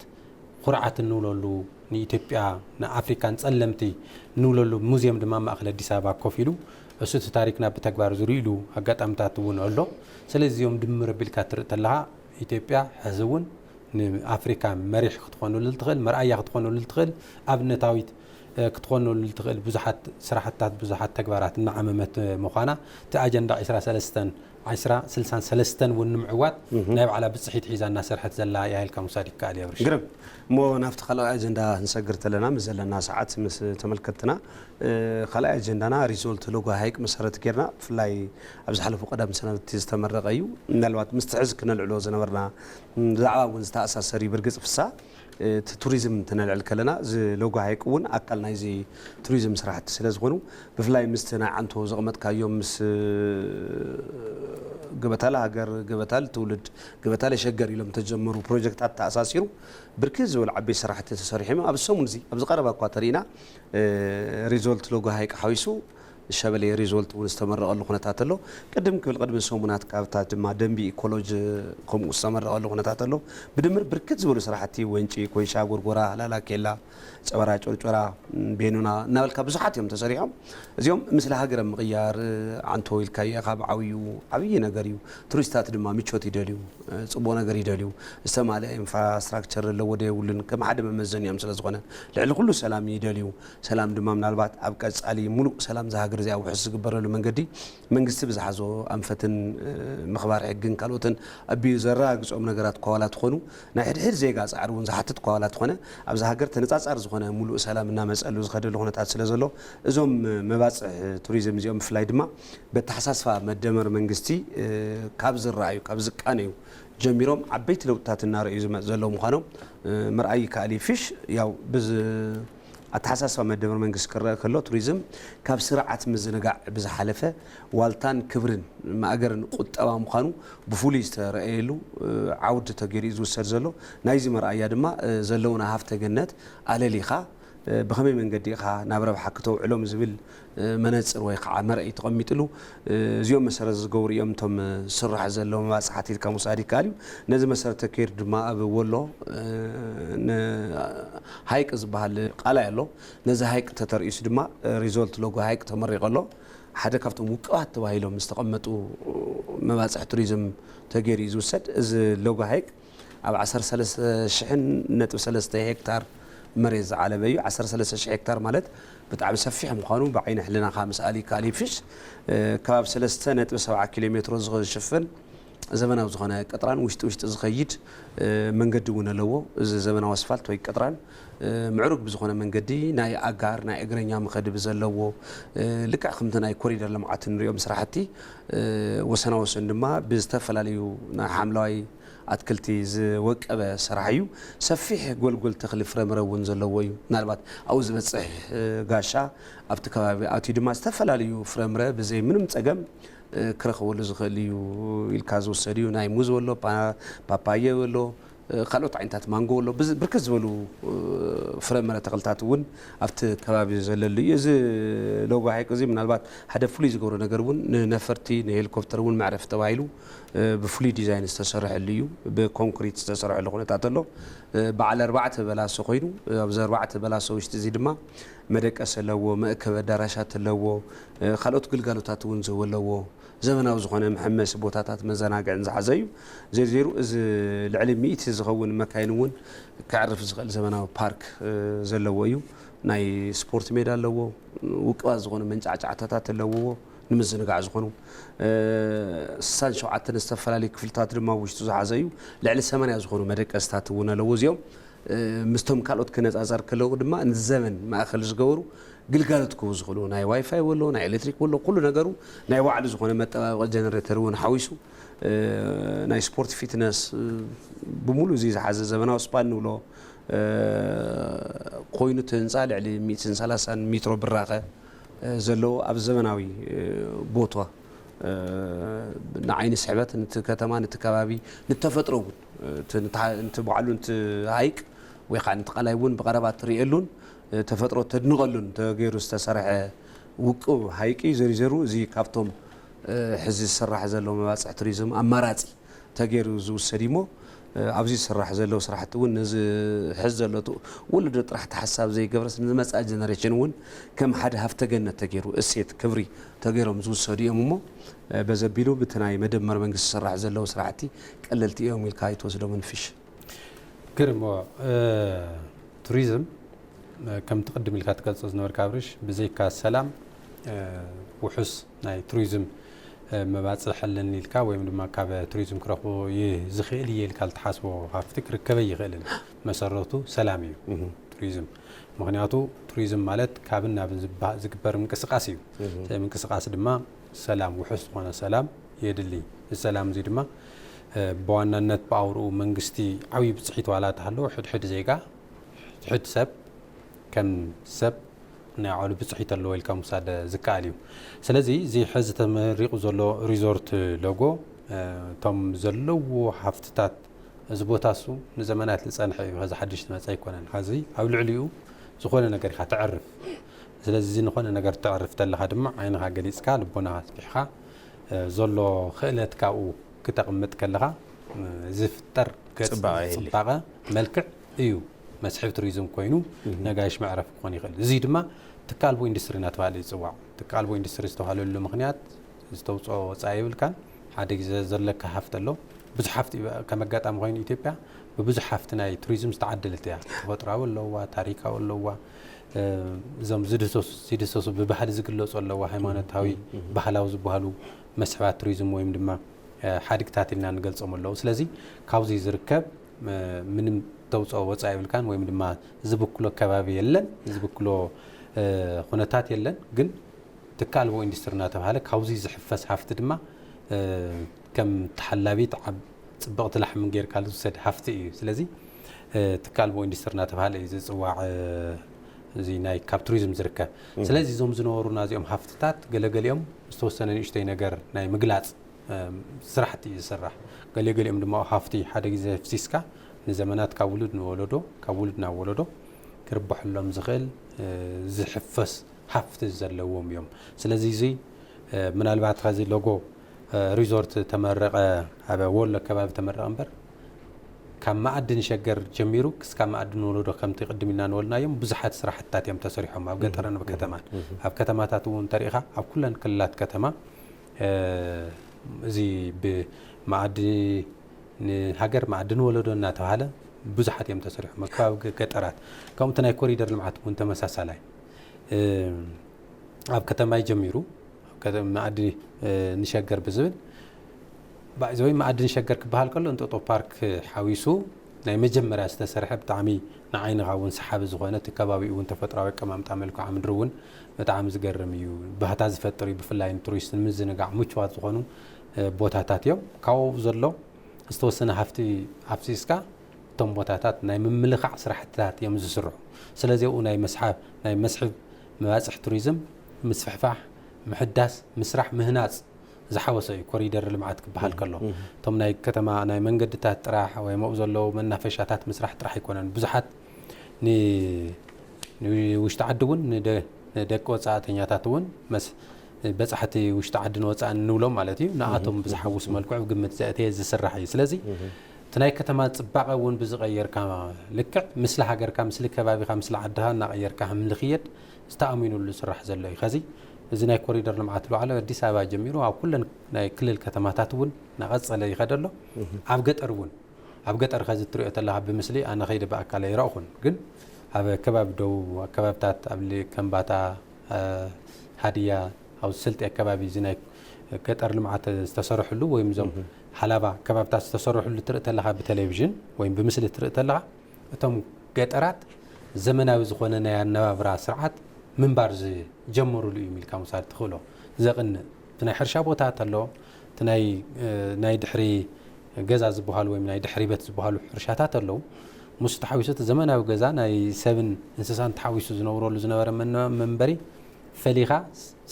ኩርዓት እንብለሉ ንኢትዮጵያ ንኣፍሪካን ጸለምቲ እንብለሉ ሙዝየም ድማ ማእኸል ኣዲስ ኣበባ ኮፍ ኢሉ እሱ እቲ ታሪክና ብተግባር ዝርእሉ ኣጋጣምታት እውን ኣሎ። ስለዚ እዚኦም ድምር ኣቢልካ ትርኢ ተለኻ ኢትዮጵያ ሕዚ እውን ንኣፍሪካ መሪሕ ክትኾነሉ ትኽእል፣ መርኣያ ክትኾነሉ ትኽእል፣ ኣብነታዊት ክትኾነሉ ትኽእል ብዙሓት ስራሕትታት ብዙሓት ተግባራት እናዓመመት ምዃና እቲ ኣጀንዳ ዕስራ ሰለስተን ዕስራ ስልሳን ሰለስተን እውን ንምዕዋት ናይ ባዕላ ብፅሒት ሒዛ እናሰርሐት ዘላ እያ ኢልካ ምውሳድ ይከኣል እዩ ኣብርሽ። ግርም እሞ ናብቲ ካልኣይ ኣጀንዳ ክንሰግር ተለና ምስ ዘለና ሰዓት ምስ ተመልከትና ካልኣይ ኣጀንዳና ሪዞልት ሎጎ ሃይቅ መሰረት ጌርና ብፍላይ ኣብ ዝሓለፉ ቀዳም ሰነብቲ ዝተመረቐ እዩ። ምናልባት ምስ ትሕዝ ክነልዕሎ ዝነበርና ብዛዕባ እውን ዝተኣሳሰር እዩ። ብርግፅ ፍሳ እቲ ቱሪዝም ተነልዕል ከለና እዚ ሎጎ ሃይቅ እውን ኣካል ናይዚ ቱሪዝም ስራሕቲ ስለ ዝኾኑ ብፍላይ ምስቲ ናይ ዓንቶ ዘቕመጥካዮም ምስ ገበታ ለሃገር፣ ገበታ ለትውልድ፣ ገበታ ለሸገር ኢሎም ተጀመሩ ፕሮጀክታት ተኣሳሲሩ ብርክት ዝበሉ ዓበይቲ ስራሕቲ ተሰሪሖም እዮም። ኣብዚ ሰሙን እዚ ኣብዚ ቀረባ እኳ ተሪእና ሪዞልት ሎጎ ሃይቅ ሓዊሱ ሸበሌ ሪዞልት እውን ዝተመረቐሉ ኩነታት ኣሎ። ቅድም ክብል ቅድሚ ሰሙናት ካብታ ድማ ደንቢ ኢኮሎጂ ከምኡ ዝተመረቐሉ ኩነታት ኣሎ። ብድምር ብርክት ዝበሉ ስራሕቲ ወንጪ፣ ኮይሻ፣ ጎርጎራ፣ ሃላላ፣ ኬላ፣ ጨበራ፣ ጮርጮራ፣ ቤኑና እናበልካ ብዙሓት እዮም ተሰሪሖም። እዚኦም ምስሊ ሃገር ኣብ ምቕያር ዓንቶ ኢልካዮ ኢኻ ብዓብዩ ዓብዪ ነገር እዩ። ቱሪስታት ድማ ምቾት ይደልዩ፣ ፅቡቕ ነገር ይደልዩ። ዝተማልአ ኢንፍራስትራክቸር ኣለዎ ዶ የብሉን ከም ሓደ መመዘኒኦም ስለ ዝኾነ ልዕሊ ኩሉ ሰላም ይደልዩ። ሰላም ድማ ምናልባት ኣብ ቀፃሊ ሙሉእ ሰላም እዛ ሃገር እዚኣ ውሑስ ዝግበረሉ መንገዲ መንግስቲ ብዝሓዞ ኣንፈትን ምኽባር ሕግን ካልኦትን ኣቢሉ ዘረጋግፆም ነገራት እኳ ዋላ ትኾኑ ናይ ሕድሕድ ዜጋ ፃዕሪ እውን ዝሓትት እኳ ዋላ ትኾነ ኣብዛ ሃገር ተነፃፃሪ ዝኾነ ሙሉእ ሰላም እናመፀሉ ዝኸደሉ ኩነታት ስለ ዘሎ እዞም መባፅሕ ቱሪዝም እዚኦም ብፍላይ ድማ በተሓሳስባ መደመር መንግስቲ ካብ ዝረኣዩ ካብ ዝቃነዩ ጀሚሮም ዓበይቲ ለውጥታት እናረእዩ ዝመፅ ዘለዉ ምዃኖም ምርኣይ ይከኣል እዩ። ፊሽ ያው ብዝ ኣተሓሳስባ መደመር መንግስቲ ክረአ ከሎ ቱሪዝም ካብ ስርዓት ምዝንጋዕ ብዝሓለፈ ዋልታን ክብርን ማእገርን ቁጠባ ምዃኑ ብፍሉይ ዝተረኣየሉ ዓውዲ ተገይሩ እዩ ዝውሰድ ዘሎ። ናይዚ መርኣያ ድማ ዘለውና ሃፍተ ገነት ኣለሊኻ ብኸመይ መንገዲ ኢኻ ናብ ረብሓ ክተውዕሎም ዝብል መነፅር ወይ ከዓ መርኣይ ተቐሚጥሉ እዚኦም መሰረት ዝገብሩ እዮም እቶም ዝስራሕ ዘለዉ መባፅሓት ኢልካ ምውሳድ ይከኣል እዩ። ነዚ መሰረት ተካይዱ ድማ ኣብ ወሎ ሃይቅ ዝበሃል ቃላይ ኣሎ። ነዚ ሃይቅ ተተርኢሱ ድማ ሪዞልት ሎጎ ሃይቅ ተመሪቑ ኣሎ። ሓደ ካብቶም ውቅባት ተባሂሎም ዝተቐመጡ መባፅሒ ቱሪዝም ተገይሩ እዩ ዝውሰድ። እዚ ሎጎ ሃይቅ ኣብ ዓሰርተ ሰለስተ ሽሕን ነጥቢ ሰለስተ ሄክታር መሬት ዝዓለበ እዩ። ዓሰርተ ሰለስተ ሽሕ ሄክታር ማለት ብጣዕሚ ሰፊሕ ምዃኑ ብዓይኒ ሕልናኻ ምስኣል ይከኣል እዩ። ፊሽ ከባቢ ሰለስተ ነጥቢ ሰብዓ ኪሎ ሜትሮ ዝሽፍን ዘመናዊ ዝኾነ ቅጥራን ውሽጢ ውሽጢ ዝኸይድ መንገዲ እውን ኣለዎ። እዚ ዘመናዊ ኣስፋልት ወይ ቅጥራን ምዕሩግ ብዝኾነ መንገዲ ናይ ኣጋር ናይ እግረኛ መኸዲ ብዘለዎ ልክዕ ከምቲ ናይ ኮሪደር ልምዓት እንሪኦም ስራሕቲ ወሰናወሰን ድማ ብዝተፈላለዩ ናይ ሓምለዋይ ኣትክልቲ ዝወቀበ ስራሕ እዩ። ሰፊሕ ጎልጎል ተኽሊ ፍረምረ እውን ዘለዎ እዩ። ምናልባት ኣብኡ ዝበፅሕ ጋሻ ኣብቲ ከባቢ ኣትዩ ድማ ዝተፈላለዩ ፍረምረ ብዘይ ምንም ፀገም ክረኽበሉ ዝኽእል እዩ ኢልካ ዝውሰድ እዩ። ናይ ሙዝ ወሎ፣ ፓፓየ ወሎ፣ ካልኦት ዓይነታት ማንጎ ወሎ፣ ብርክት ዝበሉ ፍረምረ ተኽልታት እውን ኣብቲ ከባቢ ዘለሉ እዩ። እዚ ሎጎ ሃይቅ እዚ ምናልባት ሓደ ፍሉይ ዝገብሮ ነገር እውን ንነፈርቲ ንሄሊኮፕተር እውን መዕረፊ ተባሂሉ ብፍሉይ ዲዛይን ዝተሰርሐሉ እዩ። ብኮንክሪት ዝተሰርሐሉ ኩነታት ኣሎ። በዓል ኣርባዕተ በላሶ ኮይኑ ኣብዚ ኣርባዕተ በላሶ ውሽጢ እዚ ድማ መደቀሲ ኣለዎ፣ መእከቢ ኣዳራሻት ኣለዎ፣ ካልኦት ግልጋሎታት እውን ዝህቡ ኣለዎ። ዘመናዊ ዝኾነ መሐመሲ ቦታታት መዘናግዕን ዝሓዘ እዩ። ዘይሩ እዚ ልዕሊ ሚእቲ ዝኸውን መካይን እውን ክዕርፍ ዝኽእል ዘመናዊ ፓርክ ዘለዎ እዩ። ናይ ስፖርት ሜዳ ኣለዎ። ውቅባት ዝኾኑ መንጫዕጫዕታታት ኣለዎ ንምዝንጋዕ ዝኾኑ። ስሳን ሸውዓተን ዝተፈላለዩ ክፍልታት ድማ ውሽጡ ዝሓዘ እዩ። ልዕሊ ሰማንያ ዝኾኑ መደቀስታት እውን ኣለዎ። እዚኦም ምስቶም ካልኦት ክነፃፀር ከለዉ ድማ ንዘመን ማእኸል ዝገበሩ ግልጋሎት ክህቡ ዝኽእሉ ናይ ዋይፋይ ወሎ ናይ ኤሌክትሪክ ወሎ ኩሉ ነገሩ ናይ ባዕሉ ዝኾነ መጠባበቂ ጀነሬተር እውን ሓዊሱ ናይ ስፖርት ፊትነስ ብምሉ እዚ ዝሓዘ ዘመናዊ ስፓ ንብሎ ኮይኑ እቲ ህንፃ ልዕሊ ሚእትን ሰላሳን ሜትሮ ብራኸ ዘለዎ ኣብ ዘመናዊ ቦታ ንዓይኒ ስሕበት ነቲ ከተማ ነቲ ከባቢ ንተፈጥሮ እውን እቲ ባዕሉ ነቲ ሃይቅ ወይ ከዓ ነቲ ቃላይ እውን ብቐረባ ትርእየሉን ተፈጥሮ ተድንቐሉን ተገይሩ ዝተሰርሐ ውቅብ ሃይቂ ዘሪዘሩ እዚ ካብቶም ሕዚ ዝስራሕ ዘሎ መባፅሕ ቱሪዝም ኣማራፂ ተገይሩ ዝውሰድ እሞ ኣብዚ ዝስራሕ ዘሎ ስራሕቲ እውን ነዚ ሕዚ ዘሎ ወለዶ ጥራሕ ተሓሳብ ዘይገብረስ ንዝመፅኣ ጀነሬሽን እውን ከም ሓደ ሃፍተ ገነት ተገይሩ እሴት ክብሪ ተገይሮም ዝውሰዱ እዮም እሞ በዘቢሉ ብቲ ናይ መደመር መንግስቲ ዝስራሕ ዘለዉ ስራሕቲ ቀለልቲ እዮም ኢልካ ኣይትወስዶምን ፍሽ። ግርሞ ቱሪዝም ከምቲ ቅድም ኢልካ ትገልጾ ዝነበርካ ኣብርሽ ብዘይካ ሰላም ውሑስ ናይ ቱሪዝም መባፅሕ ኣለኒ ኢልካ ወይም ድማ ካብ ቱሪዝም ክረኽቦ ዝኽእል እየ ኢልካ ልትሓስቦ ሃፍቲ ክርከበ ይኽእልን መሰረቱ ሰላም እዩ ቱሪዝም ምክንያቱ ቱሪዝም ማለት ካብን ናብን ዝግበር ምንቅስቃስ እዩ ምንቅስቃስ ድማ ሰላም ውሑስ ዝኾነ ሰላም የድሊ እዚ ሰላም እዚ ድማ ብዋናነት ብኣውርኡ መንግስቲ ዓብዪ ብፅሒት ዋላ ተሃለዎ ሕድሕድ ዜጋ ሕድሕድ ሰብ ከም ሰብ ናይ ዓሉ ብፅሒት ኣለዎ ኢልካ ምውሳድ ዝከኣል እዩ ስለዚ እዚ ሕዚ ተመሪቑ ዘሎ ሪዞርት ሎጎ እቶም ዘለዎ ሃፍትታት እዚ ቦታ እሱ ንዘመናት ዝፀንሐ እዩ ከዚ ሓድሽ ዝመፀ ኣይኮነን ሀዚ ኣብ ልዕሊኡ ዝኾነ ነገር ኢኻ ተዕርፍ ስለዚ እዚ ንኾነ ነገር ተዕርፍ ተለኻ ድማ ዓይንኻ ገሊፅካ ልቦናኻ ኣስፊሕኻ ዘሎ ክእለት ካብኡ ክተቕምጥ ከለኻ ዝፍጠር ገፅ ፅባቐ ይህሊ። ፅባቐ መልክዕ እዩ መስሕብ ቱሪዝም ኮይኑ ነጋይሽ መዕረፊ ክኾን ይኽእል እዚ ድማ ትካል ኣልቦ ኢንዱስትሪ እናተባሃለ ይፅዋዕ ትካል ኣልቦ ኢንዱስትሪ ዝተባሃለሉ ምኽንያት ዝተውፅኦ ወፃኢ የብልካን ሓደ ግዜ ዘለካ ሃፍቲ ኣሎ ብዙሕ ሃፍቲ ከም ኣጋጣሚ ኮይኑ ኢትዮጵያ ብብዙሕ ሃፍቲ ናይ ቱሪዝም ዝተዓደለት እያ ተፈጥራዊ ኣለዋ ታሪካዊ ኣለዋ እዞም ዝድሰሱ ብባህሊ ዝግለፁ ኣለዋ ሃይማኖታዊ ባህላዊ ዝበሃሉ መስሕባት ቱሪዝም ወይም ድማ ሓድግታት ኢልና ንገልፆም ኣለዉ ስለዚ ካብዚ ዝርከብ ምንም ተውፅኦ ወፃኢ ይብልካን ወይም ድማ ዝብክሎ ከባቢ የለን ዝብክሎ ኩነታት የለን ግን ትካል ኣልቦ ኢንዱስትሪ እናተባሃለ ካብዚ ዝሕፈስ ሃፍቲ ድማ ከም ተሓላቢት ኣብ ፅብቕቲ ላሕምን ጌርካ ዝውሰድ ሃፍቲ እዩ ስለዚ ትካል ኣልቦ ኢንዱስትሪ እናተባሃለ እዩ ዝፅዋዕ እዚ ናይ ካብ ቱሪዝም ዝርከብ ስለዚ እዞም ዝነበሩና እዚኦም ሃፍትታት ገለገሊኦም ዝተወሰነ ንእሽተይ ነገር ናይ ምግላፅ ስራሕቲ እዩ ዝስራሕ ገለገሊኦም ድማ ሃፍቲ ሓደ ግዜ ፍሲስካ ንዘመናት ካብ ውሉድ ንወለዶ ካብ ውሉድ ናብ ወለዶ ክርብሐሎም ዝኽእል ዝሕፈስ ሃፍቲ ዘለዎም እዮም ስለዚ እዚ ምናልባት ከዚ ሎጎ ሪዞርት ተመረቐ ኣብ ወሎ ከባቢ ተመረቐ እምበር ካብ መኣዲ ንሸገር ጀሚሩ ክስካብ መኣዲ ንወለዶ ከምቲ ቅድም ኢልና ንወልናዮም ብዙሓት ስራሕትታት እዮም ተሰሪሖም ኣብ ገጠርን ኣብ ከተማን ኣብ ከተማታት እውን ተሪኢኻ ኣብ ኩለን ክልላት ከተማ እዚ ብመኣዲ ንሃገር መኣዲ ንወለዶ እናተባሃለ ብዙሓት እዮም ተሰሪሖም ኣብ ከባቢ ገጠራት ከምኡ ናይ ኮሪደር ልምዓት እውን ተመሳሳላይ ኣብ ከተማይ ጀሚሩ መኣዲ ንሸገር ብዝብል ባይዘወይ መኣዲ ንሸገር ክበሃል ከሎ እንጦጦ ፓርክ ሓዊሱ ናይ መጀመርያ ዝተሰርሐ ብጣዕሚ ንዓይንኻ እውን ሰሓቢ ዝኾነ እቲ ከባቢኡ እውን ተፈጥራዊ ኣቀማምጣ መልክዓ ምድሪ እውን ብጣዕሚ ዝገርም እዩ ባህታ ዝፈጥር እዩ ብፍላይ ንቱሪስት ንምዝንጋዕ ምችዋት ዝኾኑ ቦታታት እዮም ካብኡ ዘሎ ዝተወሰነ ሃፍቲ ኣፍሲስካ እቶም ቦታታት ናይ ምምልኻዕ ስራሕትታት እዮም ዝስርሑ። ስለዚ ኣብኡ ናይ መስሓብ ናይ መስሕብ መባፅሕ ቱሪዝም ምስፍሕፋሕ፣ ምሕዳስ፣ ምስራሕ፣ ምህናፅ ዝሓወሰ እዩ ኮሪደር ልምዓት ክበሃል ከሎ። እቶም ናይ ከተማ ናይ መንገድታት ጥራሕ ወይ ኣብኡ ዘለዉ መናፈሻታት ምስራሕ ጥራሕ ኣይኮነን። ብዙሓት ን- ንውሽጢ ዓዲ እውን ንደ- ንደቂ ወፃእተኛታት እውን መስ በፃሕቲ ውሽጢ ዓድን ወፃእን ንብሎም ማለት እዩ። ንኣቶም ብዝሓውስ መልክዑ ግምት ዘእተየ ዝስራሕ እዩ። ስለዚ እቲ ናይ ከተማ ፅባቐ እውን ብዝቐየርካ ልክዕ፣ ምስሊ ሃገርካ፣ ምስሊ ከባቢኻ፣ ምስሊ ዓድኻ እናቐየርካ ከም ንኽየድ ዝተኣሚኑሉ ዝስራሕ ዘሎ እዩ። ከዚ እዚ ናይ ኮሪደር ልምዓት ልዋዕለ ኣዲስ ኣበባ ጀሚሩ ኣብ ኩለን ናይ ክልል ከተማታት እውን እናቐፀለ ይኸደ ኣሎ። ኣብ ገጠር እውን ኣብ ገጠር ከዚ እትሪኦ ተለኻ ብምስሊ ኣነ ከይደ ብኣካል ኣይረእኹን፣ ግን ኣብ ከባቢ ደቡብ ከባብታት ኣብ ሊ- ከምባታ፣ ሃዲያ፣ ኣብ ስልጤ ኣከባቢ እዚ ናይ ገጠር ልምዓት ዝተሰርሕሉ ወይም እዞም ሃላባ ከባብታት ዝተሰርሕሉ ትርኢ ተለኻ ብቴሌቪዥን ወይም ብምስሊ ትርኢ ተለኻ እቶም ገጠራት ዘመናዊ ዝኾነ ናይ ኣነባብራ ስርዓት ምንባር ዝጀመሩሉ እዩ ኢልካ ምውሳድ ትኽእሎ። ዘቕንእ እቲ ናይ ሕርሻ ቦታት ኣሎ፣ እቲ ናይ ናይ ድሕሪ ገዛ ዝበሃሉ ወይም ናይ ድሕሪ ቤት ዝበሃሉ ሕርሻታት ኣለዉ። ምስ ተሓዊሱ እቲ ዘመናዊ ገዛ ናይ ሰብን እንስሳን ተሓዊሱ ዝነብረሉ ዝነበረ መንበሪ ፈሊኻ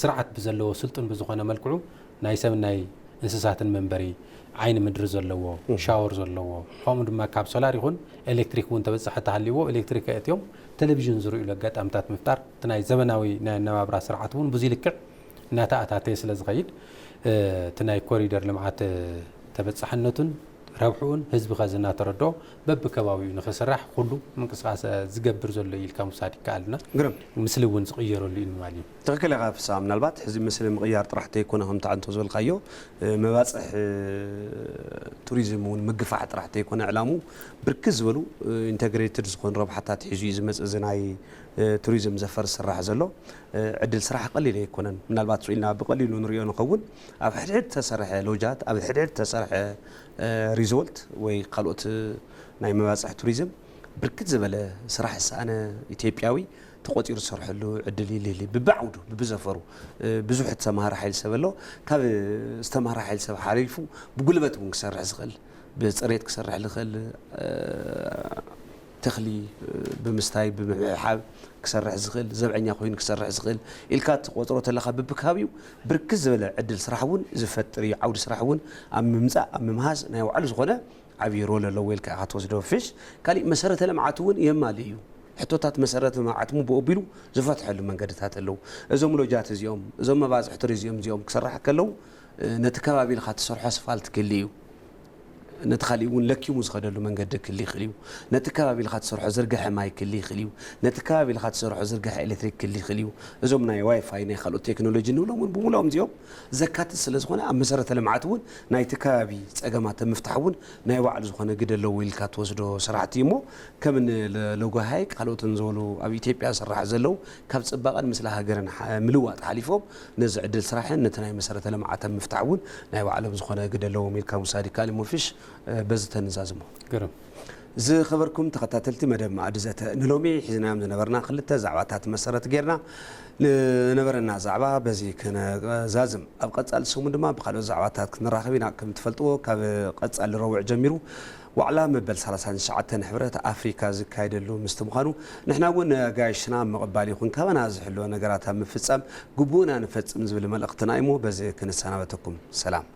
ስርዓት ብዘለዎ ስልጡን ብዝኾነ መልክዑ ናይ ሰብን ናይ እንስሳትን መንበሪ ዓይኒ ምድሪ ዘለዎ ሻወር ዘለዎ ከምኡ ድማ ካብ ሶላር ይኹን ኤሌክትሪክ እውን ተበፃሒ ተሃልይዎ ኤሌክትሪክ ኣእትዮም ቴሌቪዥን ዝርእዩሉ ኣጋጣምታት ምፍጣር እቲ ናይ ዘመናዊ ናይ ኣነባብራ ስርዓት እውን ብዙይ ልክዕ እናተኣታተየ ስለ ዝኸይድ እቲ ናይ ኮሪደር ልምዓት ተበፃሕነቱን ረብሕኡን ህዝቢ ኸዚ እናተረድኦ በብከባቢኡ ንኽስራሕ ኩሉ ምንቅስቃስ ዝገብር ዘሎ ኢልካ ምውሳድ ይከኣልና። ግርም። ምስሊ እውን ዝቕየረሉ እዩ ማለት እዩ። ትኽክል ኢኻ ፍስሃ። ምናልባት ሕዚ ምስሊ ምቕያር ጥራሕ ተይኮነ ከምቲ ኣንቶ ዝበልካዮ መባፅሕ ቱሪዝም እውን ምግፋሕ ጥራሕ ተይኮነ ዕላሙ ብርክት ዝበሉ ኢንተግሬትድ ዝኾኑ ረብሓታት ሒዙ እዩ ዝመፅእ እዚ ናይ ቱሪዝም ዘፈር ዝስራሕ ዘሎ። ዕድል ስራሕ ቀሊል ኣይኮነን። ምናልባት ስኢልና ብቐሊሉ ንሪኦ ንኸውን ኣብ ሕድሕድ ተሰርሐ ሎጃት ኣብ ሕድሕድ ተሰርሐ ሪዞርት ወይ ካልኦት ናይ መባፅሕ ቱሪዝም ብርክት ዝበለ ስራሕ ዝሰኣነ ኢትዮጵያዊ ተቆፂሩ ዝሰርሐሉ ዕድል ይልህሊ። ብብዓውዱ ብብዘፈሩ ብዙሕ ዝተማሃረ ሓይል ሰብ ኣሎ። ካብ ዝተማሃረ ሓይል ሰብ ሓሊፉ ብጉልበት እውን ክሰርሕ ዝኽእል ብፅሬት ክሰርሕ ዝኽእል ተኽሊ ብምስታይ ብምሕሓብ ክሰርሕ ዝኽእል ዘብዐኛ ኮይኑ ክሰርሕ ዝኽእል ኢልካ ትቆፅሮ ተለኻ ብብካቢኡ ብርክት ዝበለ ዕድል ስራሕ እውን ዝፈጥር እዩ። ዓውዲ ስራሕ እውን ኣብ ምምፃእ ኣብ ምምሃዝ ናይ ባዕሉ ዝኾነ ዓብዪ ሮል ኣለዎ ኢልካ ኢኻ ትወስዶ። ፍሽ ካሊእ መሰረተ ልምዓት እውን የማልእ እዩ። ሕቶታት መሰረተ ልምዓት እውን ብኡ ኣቢሉ ዝፈትሐሉ መንገድታት ኣለዉ። እዞም ሎጃት እዚኦም እዞም መባፅሕቲ ሪዚኦም እዚኦም ክሰራሕ ከለዉ ነቲ ከባቢ ኢልካ ትሰርሖ ኣስፋልት ክህሊ እዩ። ነቲ ካሊእ እውን ለኪሙ ዝኸደሉ መንገዲ ክሊ ይኽእል እዩ። ነቲ ከባቢ ኢልካ ትሰርሖ ዝርግሐ ማይ ክሊ ይኽእል እዩ። ነቲ ከባቢ ኢልካ ትሰርሖ ዝርግሐ ኤሌክትሪክ ክሊ ይኽእል እዩ። እዞም ናይ ዋይፋይ ናይ ካልኦት ቴክኖሎጂ ንብሎም እውን ብምልኦም እዚኦም ዘካትት ስለ ዝኾነ ኣብ መሰረተ ልምዓት እውን ናይቲ ከባቢ ፀገማት ኣብ ምፍታሕ እውን ናይ ባዕሉ ዝኾነ ግደ ኣለዎ ኢልካ ትወስዶ ስራሕቲ እዩ እሞ ከም ሎጎ ሃይቅ ካልኦትን ዝበሉ ኣብ ኢትዮጵያ ዝስራሕ ዘለዉ ካብ ፅባቐን ምስለ ሃገርን ምልዋጥ ሓሊፎም ነዚ ዕድል ስራሕን ነቲ ናይ መሰረተ ልምዓት ኣብ ምፍታሕ እውን ናይ ባዕሎም ዝኾነ ግደ ኣለዎም ኢልካ ምውሳድ ይከኣል እዩ። ሞፊሽ በዚ ተንዛዝሞ። ግርም። ዝኸበርኩም ተኸታተልቲ መደብ መኣዲ ዘተ ንሎሚ ሒዝናዮም ዝነበርና ክልተ ዛዕባታት መሰረት ጌርና ንነበረና ዛዕባ በዚ ክነዛዝም ኣብ ቀፃሊ ሰሙን ድማ ብካልኦት ዛዕባታት ክንራኸብ ኢና። ከም ትፈልጥዎ ካብ ቀፃሊ ረቡዕ ጀሚሩ ዋዕላ መበል ሰላሳን ትሽዓተን ሕብረት ኣፍሪካ ዝካየደሉ ምስቲ ምዃኑ ንሕና እውን ነጋይሽና ኣብ ምቕባል ይኹን ካባና ዝሕልወ ነገራት ኣብ ምፍፃም ግቡእና ንፈፅም ዝብል መልእኽትና እዩሞ በዚ ክንሰናበተኩም ሰላም።